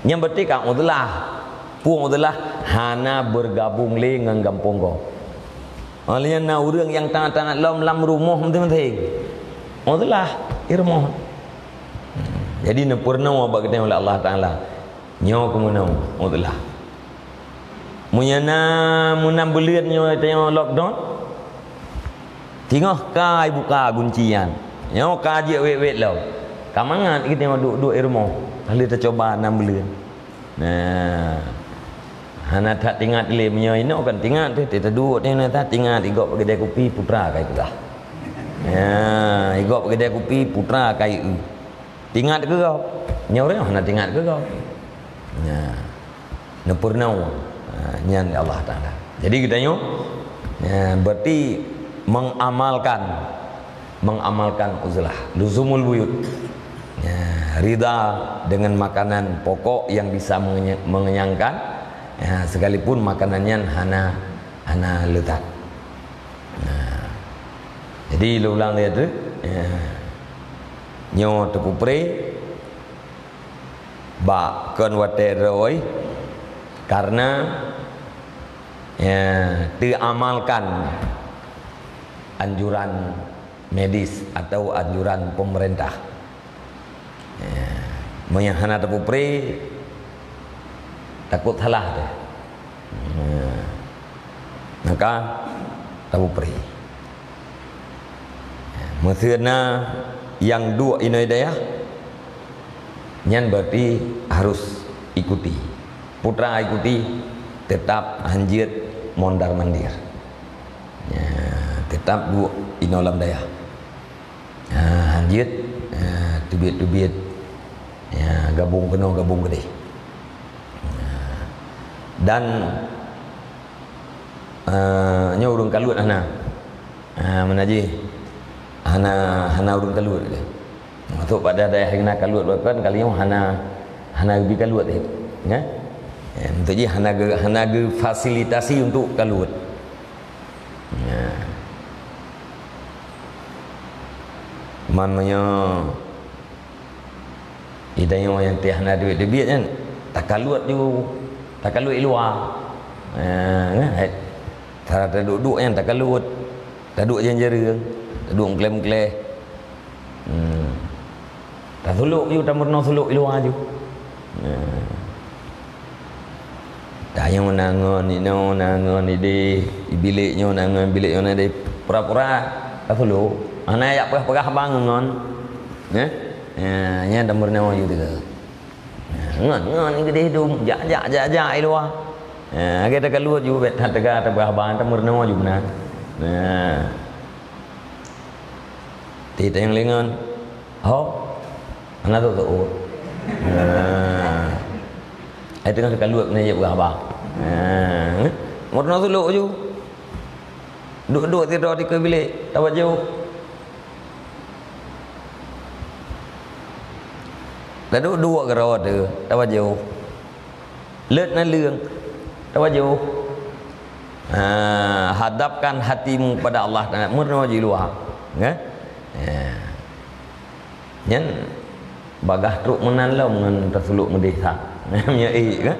Nyan berarti ka udzulah. Peue udzulah? Hana bergabung lé ngon gampông gob. Óh lheueh nyan na ureuëng nyang tangat-tangat lom lam rumoh meuting-meuting. Udzulah di rumoh. Jadi neupeurunoe bak geutanyoe lé Allah Taala. Nyoe keumeunang, mutlah. Meunyoe na meunam buleuen nyoe tanyoe lockdown, singoh ka ibuka gunci nyan. Nyoe ka jeuet wét-wét lom. Ka mangat geutanyoe duek-duek i rumoh. Ka lheueh tacoba nam buleuen. Nah. Hana that tingat lé, meunyoe inoe kan tingat teuh, teuh taduek teuh na that tingat, igob bak keudè kupi, putra kai peugah. Ya, igob bak keudè kupi, putra kai eu. Tingat keu gob. Nyoe ureueng hana tingat keu gob. Nah. Neupeurunoe, ha, nyan Allah Taala. Jadi geutanyoe, ya, berarti mengamalkan, mengamalkan uzlah, luzumul buyut. Ya, ridha dengan makanan pokok yang bisa mengenye-, mengenyangkan, ya, sekalipun makanan nyan hana, hana lezat. Nah, jadi lôn ulang lé tu, ya. Nyoe teupeupré bak kon watèe droe, karena, ya, teuamalkan anjuran medis atau anjuran pemerintah. Ya, meunyoe hana teupeupré, takot salah teuh. Ya. Maka, teupeupré. Meuseu na nyang duek inoe dayah, nyan berarti harus ikuti. Putra ikuti, tetap hanjeuet mondar-mandir. Ya, tetap duek inoe lam dayah. Ha, hanjeuet, ha, teubiet-teubiet. Ya, gabong keunoe, gabong keudeh. Ha. Dan, ha, nyoe ureueng kaluet hana. Ha, meunan jih. Hana, hana ureueng kaluet. Masuk pada dayah nyang na kaluet, bahkan kali nyoe hana, hana geubri kaluet, eh. Kan? Ya, untuk jih hana ge-, hana geufasilitasi untuk kaluet. Ya. Man meunyoe, di tanyoe nyang teuh hana duek teubiet nyan, takaluet ju, takaluet i luwa. Ha, kan? Hai, cara taduek-duek nyan takaluet. Taduek jareueng-jareueng, taduek meukleh-meukleh. Hmm. Tasulok ju, tameurunoe sulok i luwa ju. Hmm. Tanyoe na ngon inoe, na ngon ideh, i bilék nyoe na ngon bilék nyoe na ideh. Pura-pura tasulok. Hana jak peugah-peugah haba ngon. Eh? Ya, nyan tameurunoe ju teuka. Ngon, ngon, keudeh dum, jak, jak, jak, jak i luwa. Ha, lagèe takaluet ju, bèk that teuga tapeugah haba, tameurunoe ju meunan. Ha. Ti tanyong lé ngon. Ho. Hana teutuôt. Ha. Ai teungoh takaluet keuneuk jeuet peugah haba. Ha. Meurunoe sulok ju. Duek-duek sidroe dikeue bilék, tawajoh. Taduek-duek keudroe teuh, tawajoh. Leuet naleueng, tawajoh. Ha, hadapkan hatimu kepada Allah Taala, meurunoe ju i luwa. Kan? Ya. Nyan bagaih trok meunan lom ngon tasulok meudeh sa. Nyan ék kan?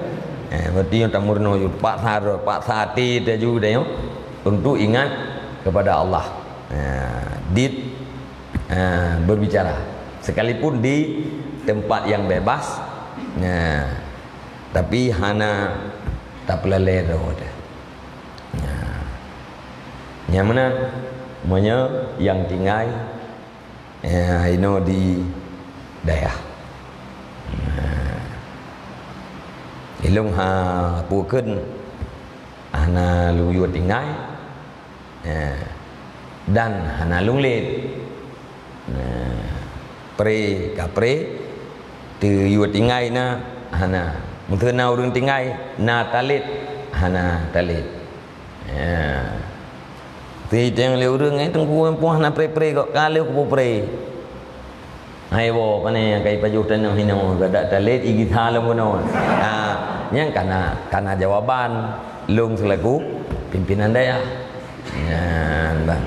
Eh, berarti nyoe tameurunoe ju, paksa droe, paksa até teuh ju tanyoe untuk ingat kepada Allah. Eh, dit, eh, berbicara. Sekalipun di tempat yang bebas, eh, tapi hana tapeulalè droe teuh. Eh, nyan meunan, meunyoe nyang tinggai Ya, inoe di dayah. Nah. Ilong ha pukon hana luyue tinggai. Ya. Dan hana lôn lét. Nah. Pré ka pré, teuyue tinggai na hana. Meuseu na ureuëng tinggai, na talét hana talét. Ya. Teuiteng lé ureuëng, eh, teungku puih na pré-pré kok, ka lheueh kupré. Hai woe, pane nyang ka ipajoh tanoh hinoe, gadak talét igisa lom bunoe. Ha, nyang kana, kana jawaban lôn seulaku pimpinan dayah. Nyan, bah.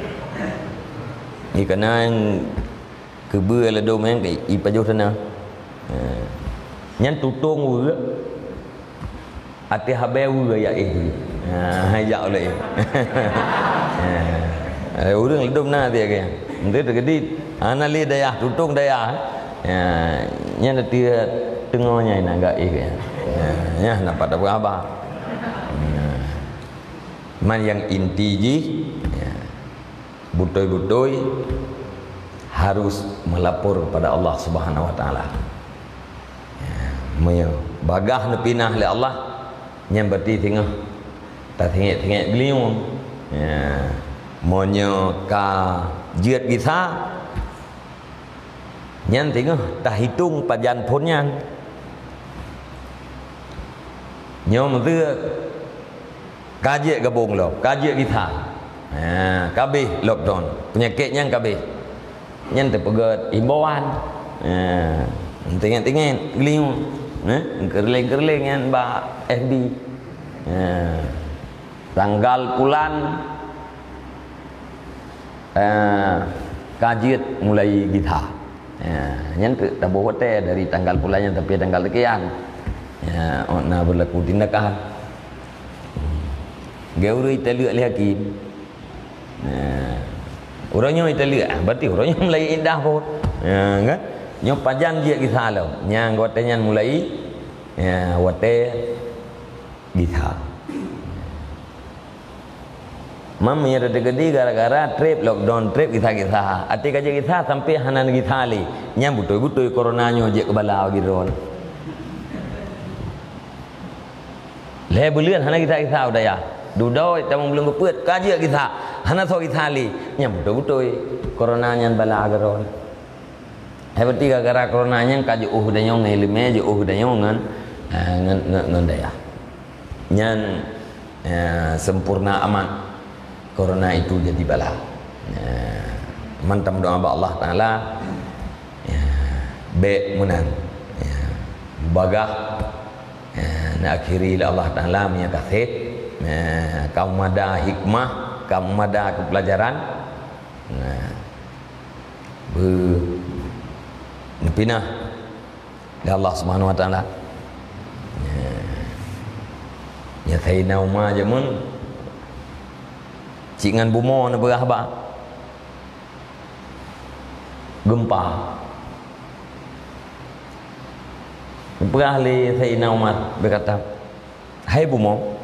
Ni kana nyang Keubeue ladôm nyan ipajoh tanoh. Ha. Nyan tutong weue. Ateueh habéh weue jak éh. Ha, jak ulée. Ha. Ureuëng ladôm na ateueh geuh. Enteuk teukeudit. Hana lé dayah, tutong dayah. Ha. Nyan ateueh teungoh nyan na jak éh. Ya, ya, nampak tak berapa. Ya. Man nyang inti jih, ya, beutôi-beutôi harus melapor kepada Allah Subhanahu Wa Taala. Ya, meunyoe bagaih neupinah lé Allah, nyan berarti singoh tasingét-singét geulinyueng. Ya, meunyoe ka jeuet gisa, nyan singoh tahitong pajan phon nyan. Nyoe meuseu ka jeuet gabong lom, ka jeuet gisa. Ha, ka abéh lockdown. Peunyakét nyan ka abéh. Nyan teupeugöt imbauan. Ha, teuingat-ingat geulinyueng. Ha, keureuléng-keureuléng nyan bak F B. Ha, tanggal pulan, eh, ka jeuet mulai gisa. Ya, nyan keuh taboh watée dari tanggal pulan nyan sampai tanggal sekian. Ya, oh, na berlaku tindakan. Geu ureuëng taleuek lé hakim. Nah, uroe nyoe taleuek, ah, berarti uroe nyoe mulai iddah pun. Ya, kan? Nyoe pajan jeuet gisa lom. Nyang watée nyan mulai, ya, watée gisa. Mam meunyoe teukeudi gara-gara treb lockdown, treb gisa-gisa. Até ka jeuet gisa sampai hana gisa lé. Nyan beutôi-beutôi corona nyoe jeuet keu bala bagi droe. Lhée buleuen hana gisa-gisa u dayah. Dudoe tamong buleuen keupeuet ka jeuet gisa. Hana soe gisa lé. Nyan beutôi-beutôi corona nyan bala bagi droe. Hai berarti gara-gara corona nyan ka jiôh geutanyoe ngon iéleumé, jiôh geutanyoe ngon, eh, ngon, ngon, ngon dayah. Nyan, eh, sempurna amat corona itu jadi bala. Eh, mantong doa bak Allah Taala, ya, bék meunan. Ya, bagaih, ya, na akhiri lé Allah Taala meunyoe ka sép, ya, ka meumada hikmah, ka meumada keu pelajaran. Nah, beu-, neupinah lé Allah Subhanahu Wa Taala. Ya. Ya, Saidina Umar jameun cit ngon bumoe neupeugah haba. Geumpa. Neupeugah lé Saidina Umar, beukata, "Hai bumoe,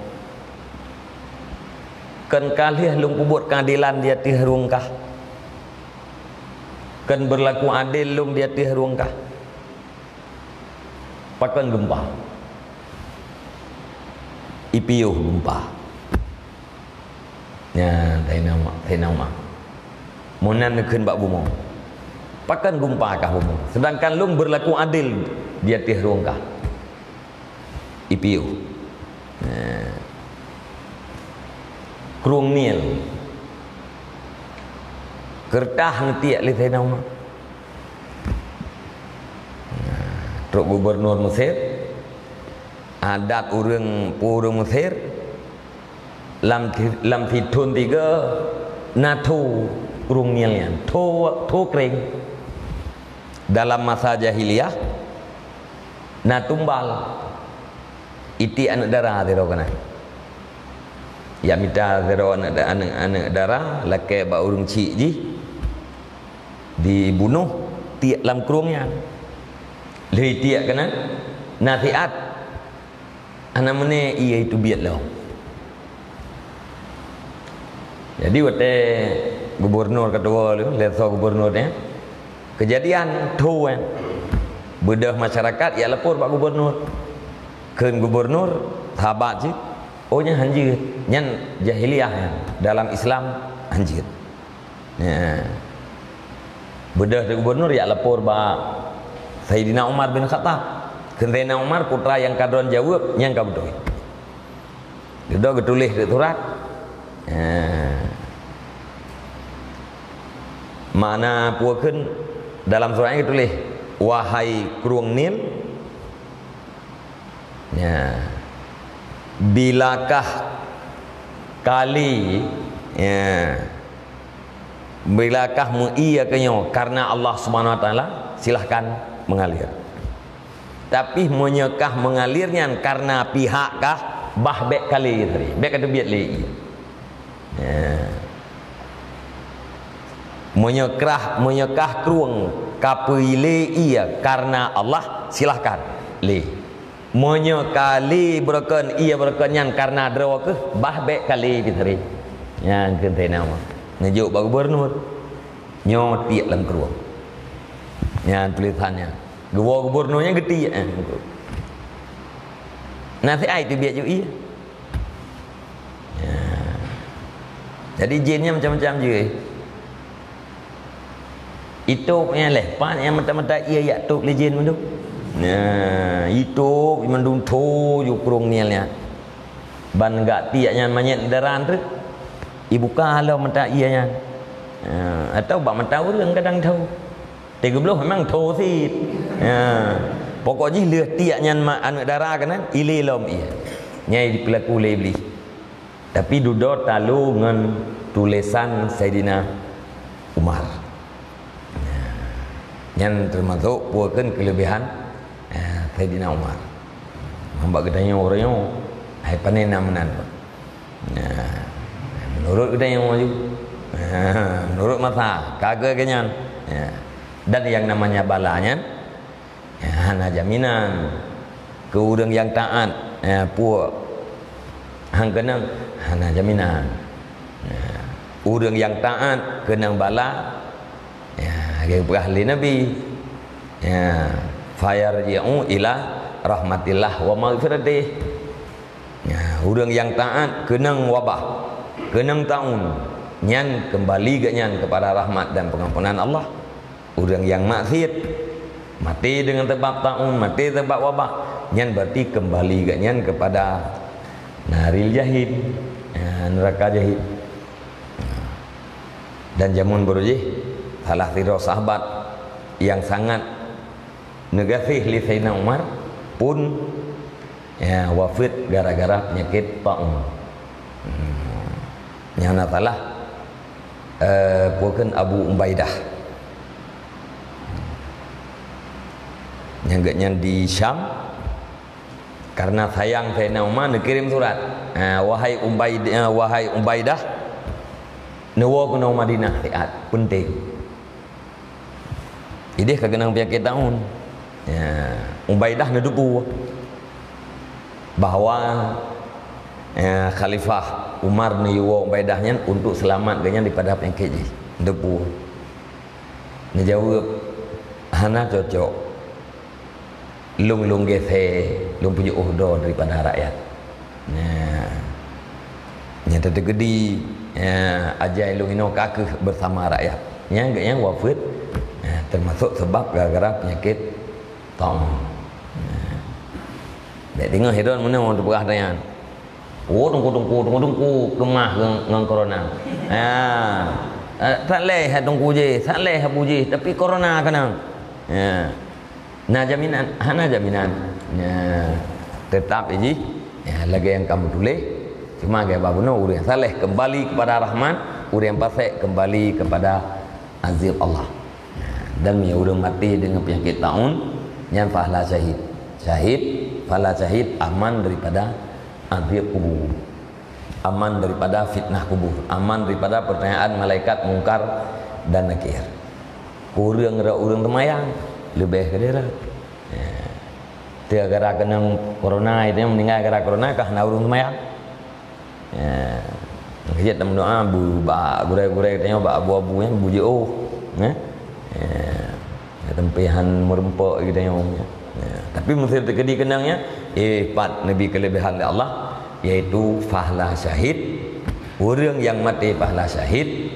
kon ka lheueh lôn peubuet keuadelan di ateueh rueng kah? Kon beurlaku adel lôn di ateueh rueng kah?" Pakon geumpa? Ipiôh geumpa. Nyan, Saidina Umar, Saidina Umar. Meunan neukheun bak bumoe. Pakon geumpa kah bumoe? Seudangkan lôn beurlaku adel di ateueh rueng kah. Ipiôh. Nah. Krueng Nil. Keureutah neutiek lé Saidina Umar. Nah, trok gubernur Mesir, adat ureuëng, peue ureuëng Mesir, lam, lam sithon tiga na tho Krueng Nil nyan, tho, tho kréng. Dalam masa jahiliyah, na tumbal itiek aneuëk dara sidroe keunan. Jak mita sidroe aneuëk, aneuëk, aneuëk dara lakée bak ureuëng chik jih dibunoh, tiek lam krueng nyan. Lheueh itiek keunan, na siat, hana meuné ié teubiet lom. Jadi watée gubernur ka tuwoe lé, lé soe gubernur nyan, keujadian tho nyan, beudôh masyarakat jak lapor bak gubernur. Kheun gubernur, sahabat jih, "Oh, nyan hanjeuet. Nyan jahiliyah nyan. Dalam Islam hanjeuet." Ya. Beudôh di gubernur jak lapor bak Saidina Umar bin Khattab. Kheun Saidina Umar, putra nyang ka droen jaweueb, nyan ka beutôi. Dudoe geutuléh di surat. Ya. Makna peue kheun dalam surat nyan geutuléh, "Wahai Krueng Nil, ya, bilakah kali, ya, bilakah meuié keu nyoe karena Allah Subhanahu Wa Taala, silahkan mengalir. Tapi meunyoe kah mengalir nyan karena pihak kah, bah bék kali tadi, bék ka teubiet lé ié." Ya. Meunyoe krah, meunyoe kah krueng ka peuilée ié karena Allah, silahkan lé. Meunyoe ka lé beureukan, ie beureukan nyan kareuna droe keuh, bah bék ka lé pih sabe. Nyan keuh Saidina Umar. Neujok bak gubernur. Nyoe tiek lam krueng. Nyan tulésan nyan. Geuwoe gubernur nyan geutiek, eh. Na siat teubiet jok ie. Ya. Jadi jén nyan macam-macam jih. Itôb nyan lé, pat nyang mata-mata ie jak tôb lé jén mandum. Nah, itôb mandum tho ju krueng Nil nyan. Ban geutiek nyan manyét dara treuk. Ibuka lom mata ie nyan. Ha, atau bak mata ureuëng kadang tho. Teugeubloh memang tho cit. Ha. Pokok jih lheueh tiek nyan ma-, aneuëk dara keunan, ilé lom ie. Nyan dipeulaku lé Iblih. Tapi dudoe talo ngon tulésan Saidina Umar. Nyan teumasok peue kheun keuleubehan, eh, Saidina Umar. Ngon bak geutanyoe uroe nyoe, hai pane na meunan. Nah, meunurot geutanyoe laju. Nah, meunurot masa, ka keu nyan. Ya. Dan yang namanya bala nyan, ya, hana jaminan. Keu ureuëng nyang taát, ya, puek. Han keunong, hana jaminan. Ya. Ureuëng nyang taát keunong bala, ya, geupeugah lé Nabi. Ya, fayarji'u ila rahmatillah wa maghfiratih. Ya, ureuëng nyang taát keunong wabah, keunong taun, nyan keumbali geuhnyan keupada rahmat dan pengampunan Allah. Ureuëng nyang maksiet, maté deungon sabab taun, maté sabab wabah, nyan berarti keumbali geuhnyan keupada naril jahim, ya, neuraka jahim. Dan jameun baroe jih, salah sidroe sahabat nyang sangat neugaséh lé Saidina Umar pun, ya, wafeuet gara-gara peunyakét taun. Hmm. Nyang na salah, eh, peue kheun Abu Ubaidah. Nyang geuhnyan di Syam, karena sayang Saidina Umar neukirém surat. Ha, wahai Ubaid-, eh, wahai Ubaidah, neuwoe keunoe Madinah siat, peunteng. Idéh ka keunong peunyakét taun. Ya, Ubaidah neuteupeue bahwa, ya, Khalifah Umar neuyue woe Ubaidah nyan untuk seulamat geuhnyan daripada peunyakét jih. Neuteupeue. Neujaweueb, "Hana cocok. Lôn, lôn geuseue, lôn peujiôh droe daripada rakyat." Nah, nyata teukeudi, ya, ajai lôn inoe ka kheueh beusama rakyat. Nyang, nyang wafeuet, ya, teumasok sabab gara-gara peunyakét taun. Nah. Bèk deungoe hireuen meunyoe teupeugah nyan. Oh, teungku, teungku, teungku, teungku, keumah ngon, ngon corona. Ya. Eh, saléh hai teungku jih, saléh hai bu jih, tapi corona keunong. Ya. Na jaminan? Hana jaminan. Ya. Teutap jih, ya, lagèe nyang ka meutuléh. Cuma lagèe bah bunoe, ureuëng nyang saléh keumbali keupada Rahman, ureuëng nyang fasék keumbali keupada azab Allah. Dan meunyoe ureuëng maté deungon peunyakét taun, nyan fahuwa syahid. Syahid, fahuwa syahid, aman daripada azab kubur. Aman daripada fitnah kubur. Aman daripada pertanyaan malaikat Mungkar dan Nakir. Keu ureuëng rot ureuëng seumayang, leubeh keudeh rot. Ya. Teu gara keunong corona, itu nyang meuninggai gara corona, ka hana ureuëng seumayang. Ya. Jeuet tameudoa bu-, bak gurèe-gurèe geutanyoe, bak abu-abu nyan, bu jiôh. Ya. Ya. Ya, teumpe han meureumpok geutanyoe. Ya. Tapi meusé teukeudi keunong nyan, eh, pat neubi keuleubehan lé Allah, yaitu fahuwa syahid. Ureuëng nyang maté fahuwa syahid,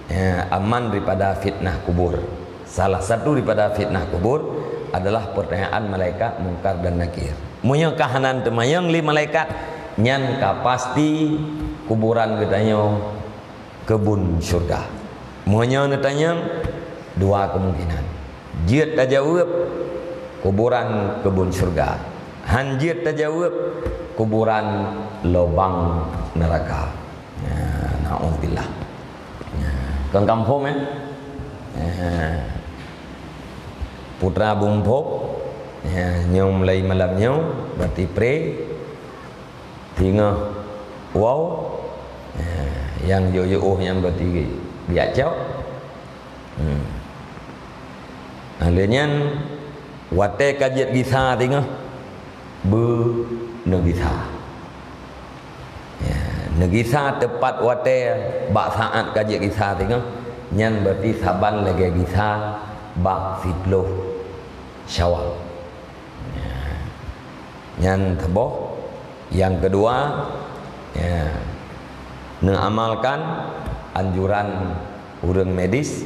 ya, aman daripada fitnah kubur. Salah satu daripada fitnah kubur adalah pertanyaan malaikat Mungkar dan Nakir. Meunyoe ka hana teumanyong lé malaikat, nyan ka pasti kuburan geutanyoe keubon syeuruga. Meunyoe neutanyong, dua kemungkinan. Jeuet tajaweueb, kuburan keubon syeuruga. Han jeuet tajaweueb, kuburan lubang neuraka. Ya, naudzubillah. Ya, kon kampung, ya. Ya. Putra Bungpok, ya, nyoe mulai malam nyoe, berarti pre, singoh wow, ya, nyang jok-jok nyan berarti biak cok. Hmm. Nah, lé nyan, watèe ka jeuet gisa singoh, beuneugisa. Ya, neugisa teupat watée bak saát ka jeuet gisa singoh, nyan berarti saban lagée gisa bak siplôh Syawal. Ya. Nyan saboh. Nyang keudua, ya, neuamalkan anjuran ureuëng medis,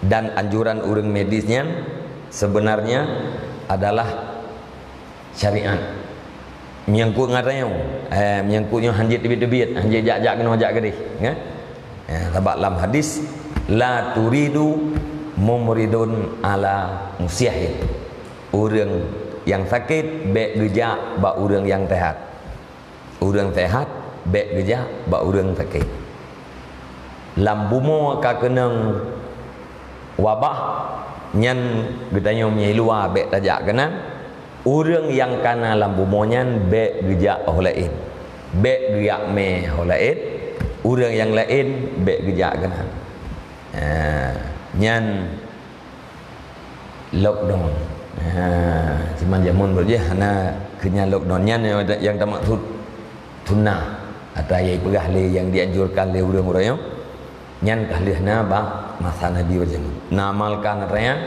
dan anjuran ureuëng medis nyan sebenarnya adalah syariat. Menyangkut ngon tanyoe, eh, menyangkut nyoe hanjeuet teubiet-teubiet, hanjeuet jak-jak keunoe jak keudeh, ya. Eh, sabab lam hadis, "La turidu mumridun ala musihin." Ureuëng nyang sakét bék geujak bak ureuëng nyang seuhat. Ureuëng seuhat bék geujak bak ureuëng sakét. Lam bumoe ka keunong wabah, nyan geutanyoe meunyoe luwa bék tajak keunan. Ureuëng nyang kana lam bumoe nyan bék geujak óh laén, bék geujak mé óh laén. Ureuëng nyang laén bék geujak keunan. Ha, nyan lockdown. Ha, cuman jameun bunoe jih hana keu nyan lockdown. Nyan nyang, nyang tamaksud sunnah atau nyang peugah lé nyang dianjurkan lé ureuëng-ureuëng nyoe. Nyan ka lheueh na bak masa Nabi bak jameun. Neuamalkan atra nyan.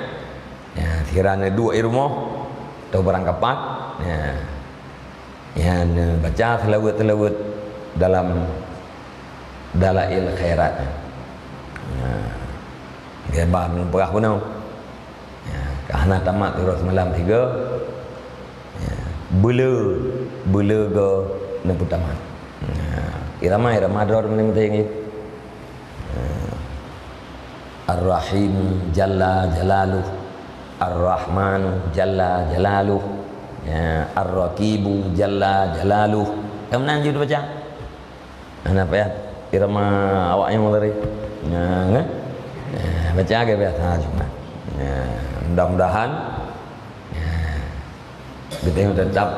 Ya, sira neuduek di rumoh atau barang kapat. Ya. Nyan, eh, baca seulaweuet-seulaweuet dalam Dalail Khairat. Nah, biar bah meupeugah bunoe. Ya, ka hana tamat uroe seumalam tiga. Ya, beule, beule go neupeutamat. Ya, irama, irama droe meuting-meuting. Ar-Rahim jalla jalaluh, Ar-Rahman jalla jalaluh, ya, Ar-Raqibu jalla jalaluh. Ka meunan jeuet baca. Hana payah irama awak nyang lari. Nah, kan? Nah, baca ke biasa cuma. Nah, mudah-mudahan, nah, geutanyoe tetap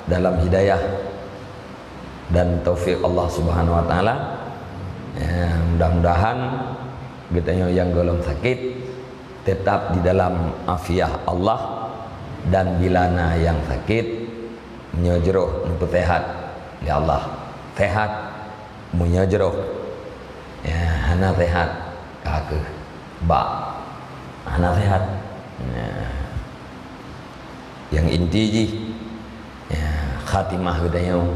dalam hidayah dan taufik Allah Subhanahu wa Taala. Ya, mudah-mudahan geutanyoe nyang gohlom sakét tetap di dalam afiah Allah, dan bila na nyang sakét, meunyoe jroh neupeuseuhat lé Allah, seuhat. Meunyoe jroh, ya, hana seuhat, ka kheueh bak hana seuhat. Ya. Nyang inti jih, ya, khatimah geutanyoe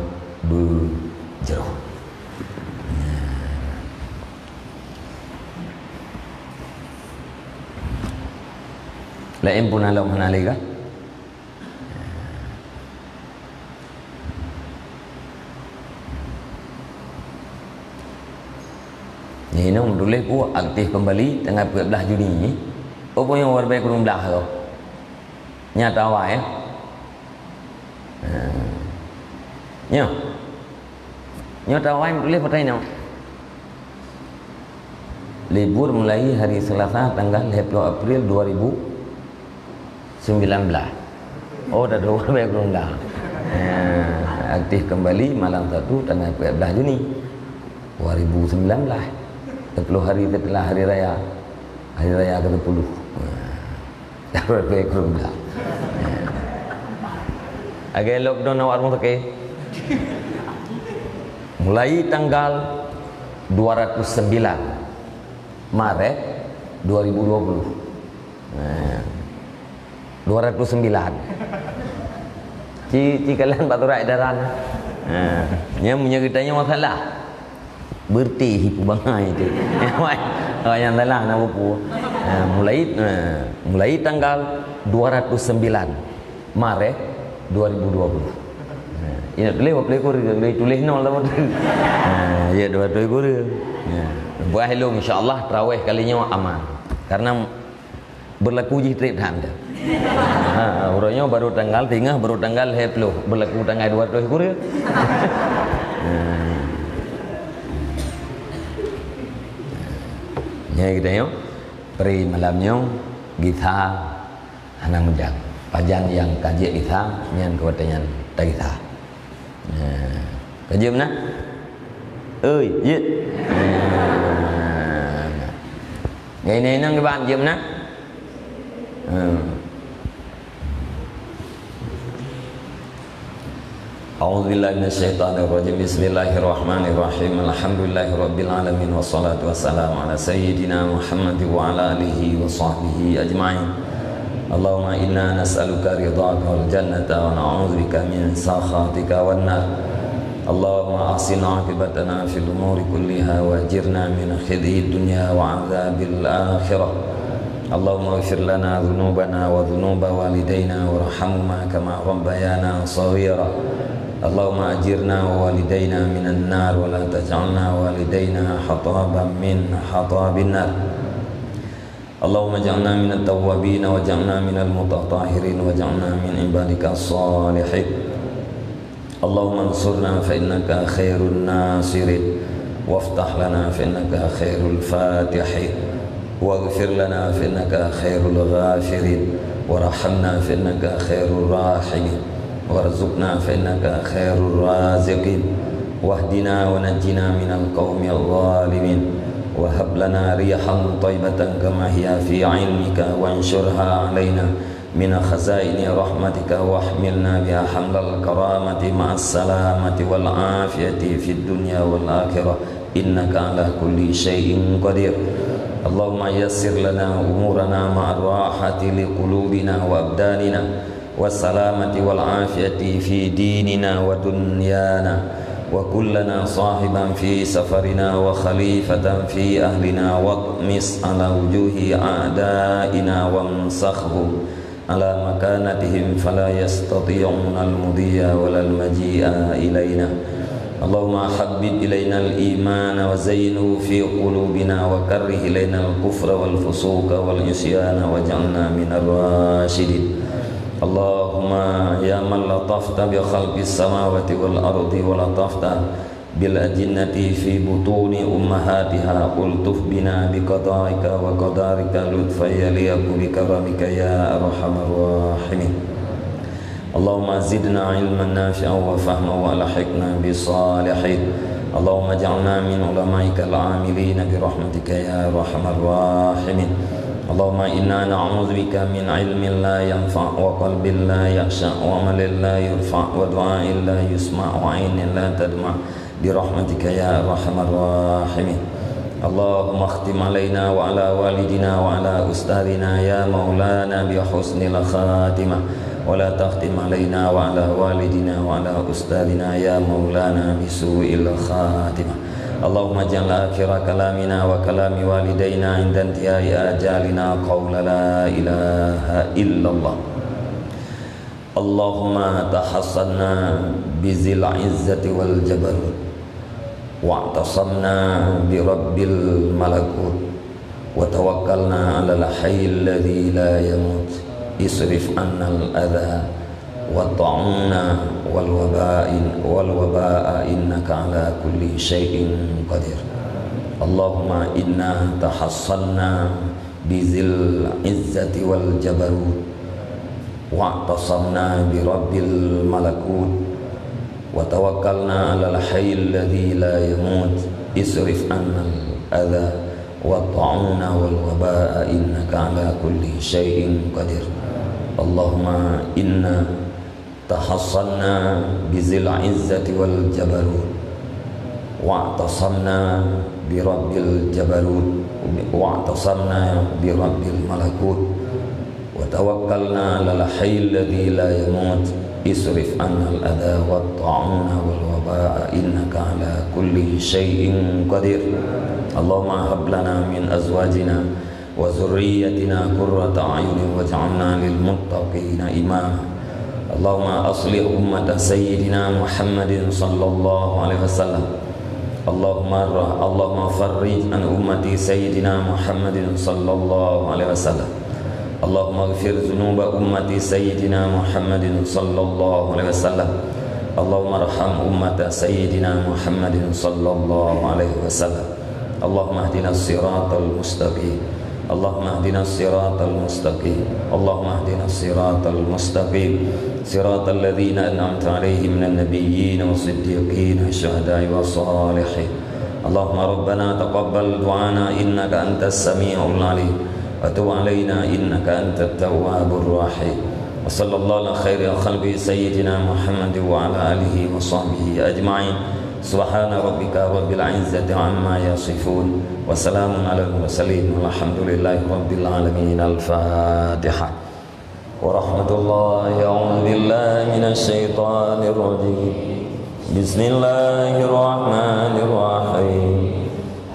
beujroh. Ya. Laén pun alom hana lé kah? Nyoe inong tuléh peue aktif keumbali tanggai peuet blah Juni nyoe. Oh, peue nyang warbe kureueng blah tu? Nyata awai, ya? Ha. Nyoe. Nyoe tawai tuléh patai nyoe. Libur mulai hari Selasa tanggal lhèe ploh April dua ribu sembilan belas. Oh, dah dua belas bulan dah. Ya, aktif kembali malam Sabtu tanggal empat belas Juni dua ribu sembilan belas. Sepuluh hari setelah hari raya. Hari raya ke sepuluh. Dah berpikir pula. Agak lockdown awak rumah sakit. Mulai tanggal dua ratus sembilan Maret dua ribu dua puluh. Nah, dua ratus sembilan. Ci, ci kalan bak surat edaran. Nah, nyang meunyoe geutanyoe masalah. Beureuti hipu bangai tu. Awak nyang salah na buku. Ha, mulai, ha, mulai tanggal dua ratus sembilan Maret dua ribu dua puluh. Ha, ingat tuléh dua puluh kureueng, tuléh nol sama tu. Ha, ya, dua puluh kureueng. Ya. Buah ilung, insya Allah, tarawih kali nyoe aman. Karena Berlaku jih trép that. Ha, uroe nyoe baru tanggal, teungoh baru tanggal lhèe ploh, berlaku tanggal dua ploh kureueng. Ha. Nyan geutanyoe, pri malam nyoe gisa hana meujang. Pajan nyang ka jeuet gisa, nyan keu watèe nyan tagisa. Ha. Ka jeuet meunan? Oi, jeuet. Ha. Nyan inong kiban jeuet meunan? Hmm. أعوذ بالله من الشيطان الرجيم. بسم الله الرحمن الرحيم. الحمد لله رب العالمين، والصلاة والسلام على سيدنا محمد وعلى آله وصحبه أجمعين. اللهم إنا نسألك رضاك والجنة، ونعوذ بك من سخطك والنار. اللهم أحسن عاقبتنا في الأمور كلها، وأجرنا من خزي الدنيا وعذاب الآخرة. اللهم اغفر لنا ذنوبنا وذنوب والدينا، وارحمهما كما ربيانا صغيرا. اللهم أجرنا ووالدينا من النار، ولا تجعلنا ووالدينا حطبا من حطب النار. اللهم اجعلنا من التوابين، واجعلنا من المتطهرين، واجعلنا من عبادك الصالحين. اللهم انصرنا فإنك خير الناصرين، وافتح لنا فإنك خير الفاتحين، واغفر لنا فإنك خير الغافرين، وارحمنا فإنك خير الراحمين، وارزقنا فإنك خير الرازقين، واهدنا ونجنا من القوم الظالمين، وهب لنا ريحا طيبة كما هي في علمك، وانشرها علينا من خزائن رحمتك، واحملنا بها حمل الكرامة مع السلامة والعافية في الدنيا والآخرة، إنك على كل شيء قدير. اللهم يسر لنا أمورنا مع الراحة لقلوبنا وأبداننا، والسلامة والعافية في ديننا ودنيانا، وكن لنا صاحبا في سفرنا وخليفة في أهلنا، واطمس على وجوه أعدائنا وامسخهم على مكانتهم فلا يستطيعون المضي ولا المجيء إلينا. اللهم حبب إلينا الإيمان وزينه في قلوبنا وكره إلينا الكفر والفسوق والعصيان واجعلنا من الراشدين. اللهم يا من لطفت بخلق السماوات والأرض ولطفت بالأجنة في بطون أمهاتها، الطف بنا بقضائك وقدرك لطفا يليق بكرمك يا أرحم الراحمين. اللهم زدنا علما نافعا وفهما وألحقنا بالصالحين. اللهم اجعلنا من علمائك العاملين برحمتك يا أرحم الراحمين. اللهم إنا نعوذ بك من علم لا ينفع وقلب لا يخشع وعمل لا يرفع ودعاء لا يسمع وعين لا تدمع برحمتك يا أرحم الراحمين. اللهم اختم علينا وعلى والدنا وعلى أستاذنا يا مولانا بحسن الخاتمة، ولا تختم علينا وعلى والدنا وعلى أستاذنا يا مولانا بسوء الخاتمة. اللهم اجعل آخر كلامنا وكلام والدينا عند انتهاء آجالنا قول لا إله إلا الله. اللهم تحصنا بذي العزة والجبروت، واعتصمنا برب الملكوت، وتوكلنا على الحي الذي لا يموت، اصرف عنا الأذى والطاعون والوباء، والوباء إنك على كل شيء قدير. اللهم إنا تحصنا بذي العزة والجبروت، واعتصمنا برب الملكوت، وتوكلنا على الحي الذي لا يموت، اصرف عنا الأذى والطاعون والوباء إنك على كل شيء قدير. اللهم إنا تحصنا بذي العزة والجبروت، واعتصمنا برب الجبروت، واعتصمنا برب الملكوت، وتوكلنا على الحي الذي لا يموت، اصرف عنا الأذى والطاعون والوباء إنك على كل شيء قدير. اللهم هب لنا من أزواجنا وذريتنا قرة أعين واجعلنا للمتقين إماما. اللهم أصلح أمة سيدنا محمد صلى الله عليه وسلم. اللهم ر-، اللهم فرج عن أمة سيدنا محمد صلى الله عليه وسلم. اللهم اغفر ذنوب أمة سيدنا محمد صلى الله عليه وسلم. اللهم ارحم أمة سيدنا محمد صلى الله عليه وسلم. اللهم اهدنا الصراط المستقيم. اللهم اهدنا الصراط المستقيم. اللهم اهدنا الصراط المستقيم. صراط الذين أنعمت عليهم من النبيين والصديقين والشهداء والصالحين. اللهم ربنا تقبل دعانا إنك أنت السميع العليم، وتب علينا إنك أنت التواب الرحيم. وصلى الله على خير خلقه سيدنا محمد وعلى آله وصحبه أجمعين. سبحان ربك رب العزة عما يصفون. وسلام على المرسلين والحمد لله رب العالمين. الفاتحة. ورحمة الله. أعوذ بالله من الشيطان الرجيم. بسم الله الرحمن الرحيم.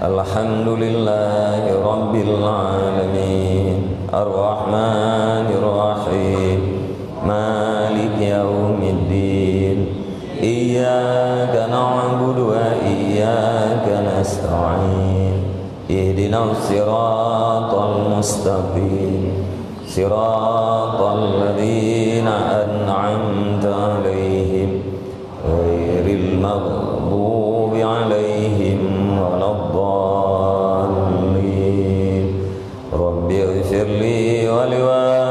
الحمد لله رب العالمين. الرحمن الرحيم. مالك يوم الدين. إياك نعبد وإياك نستعين. اهدنا الصراط المستقيم. صراط الذين أنعمت عليهم غير المغضوب عليهم ولا الضالين. رب اغفر لي ولوالدي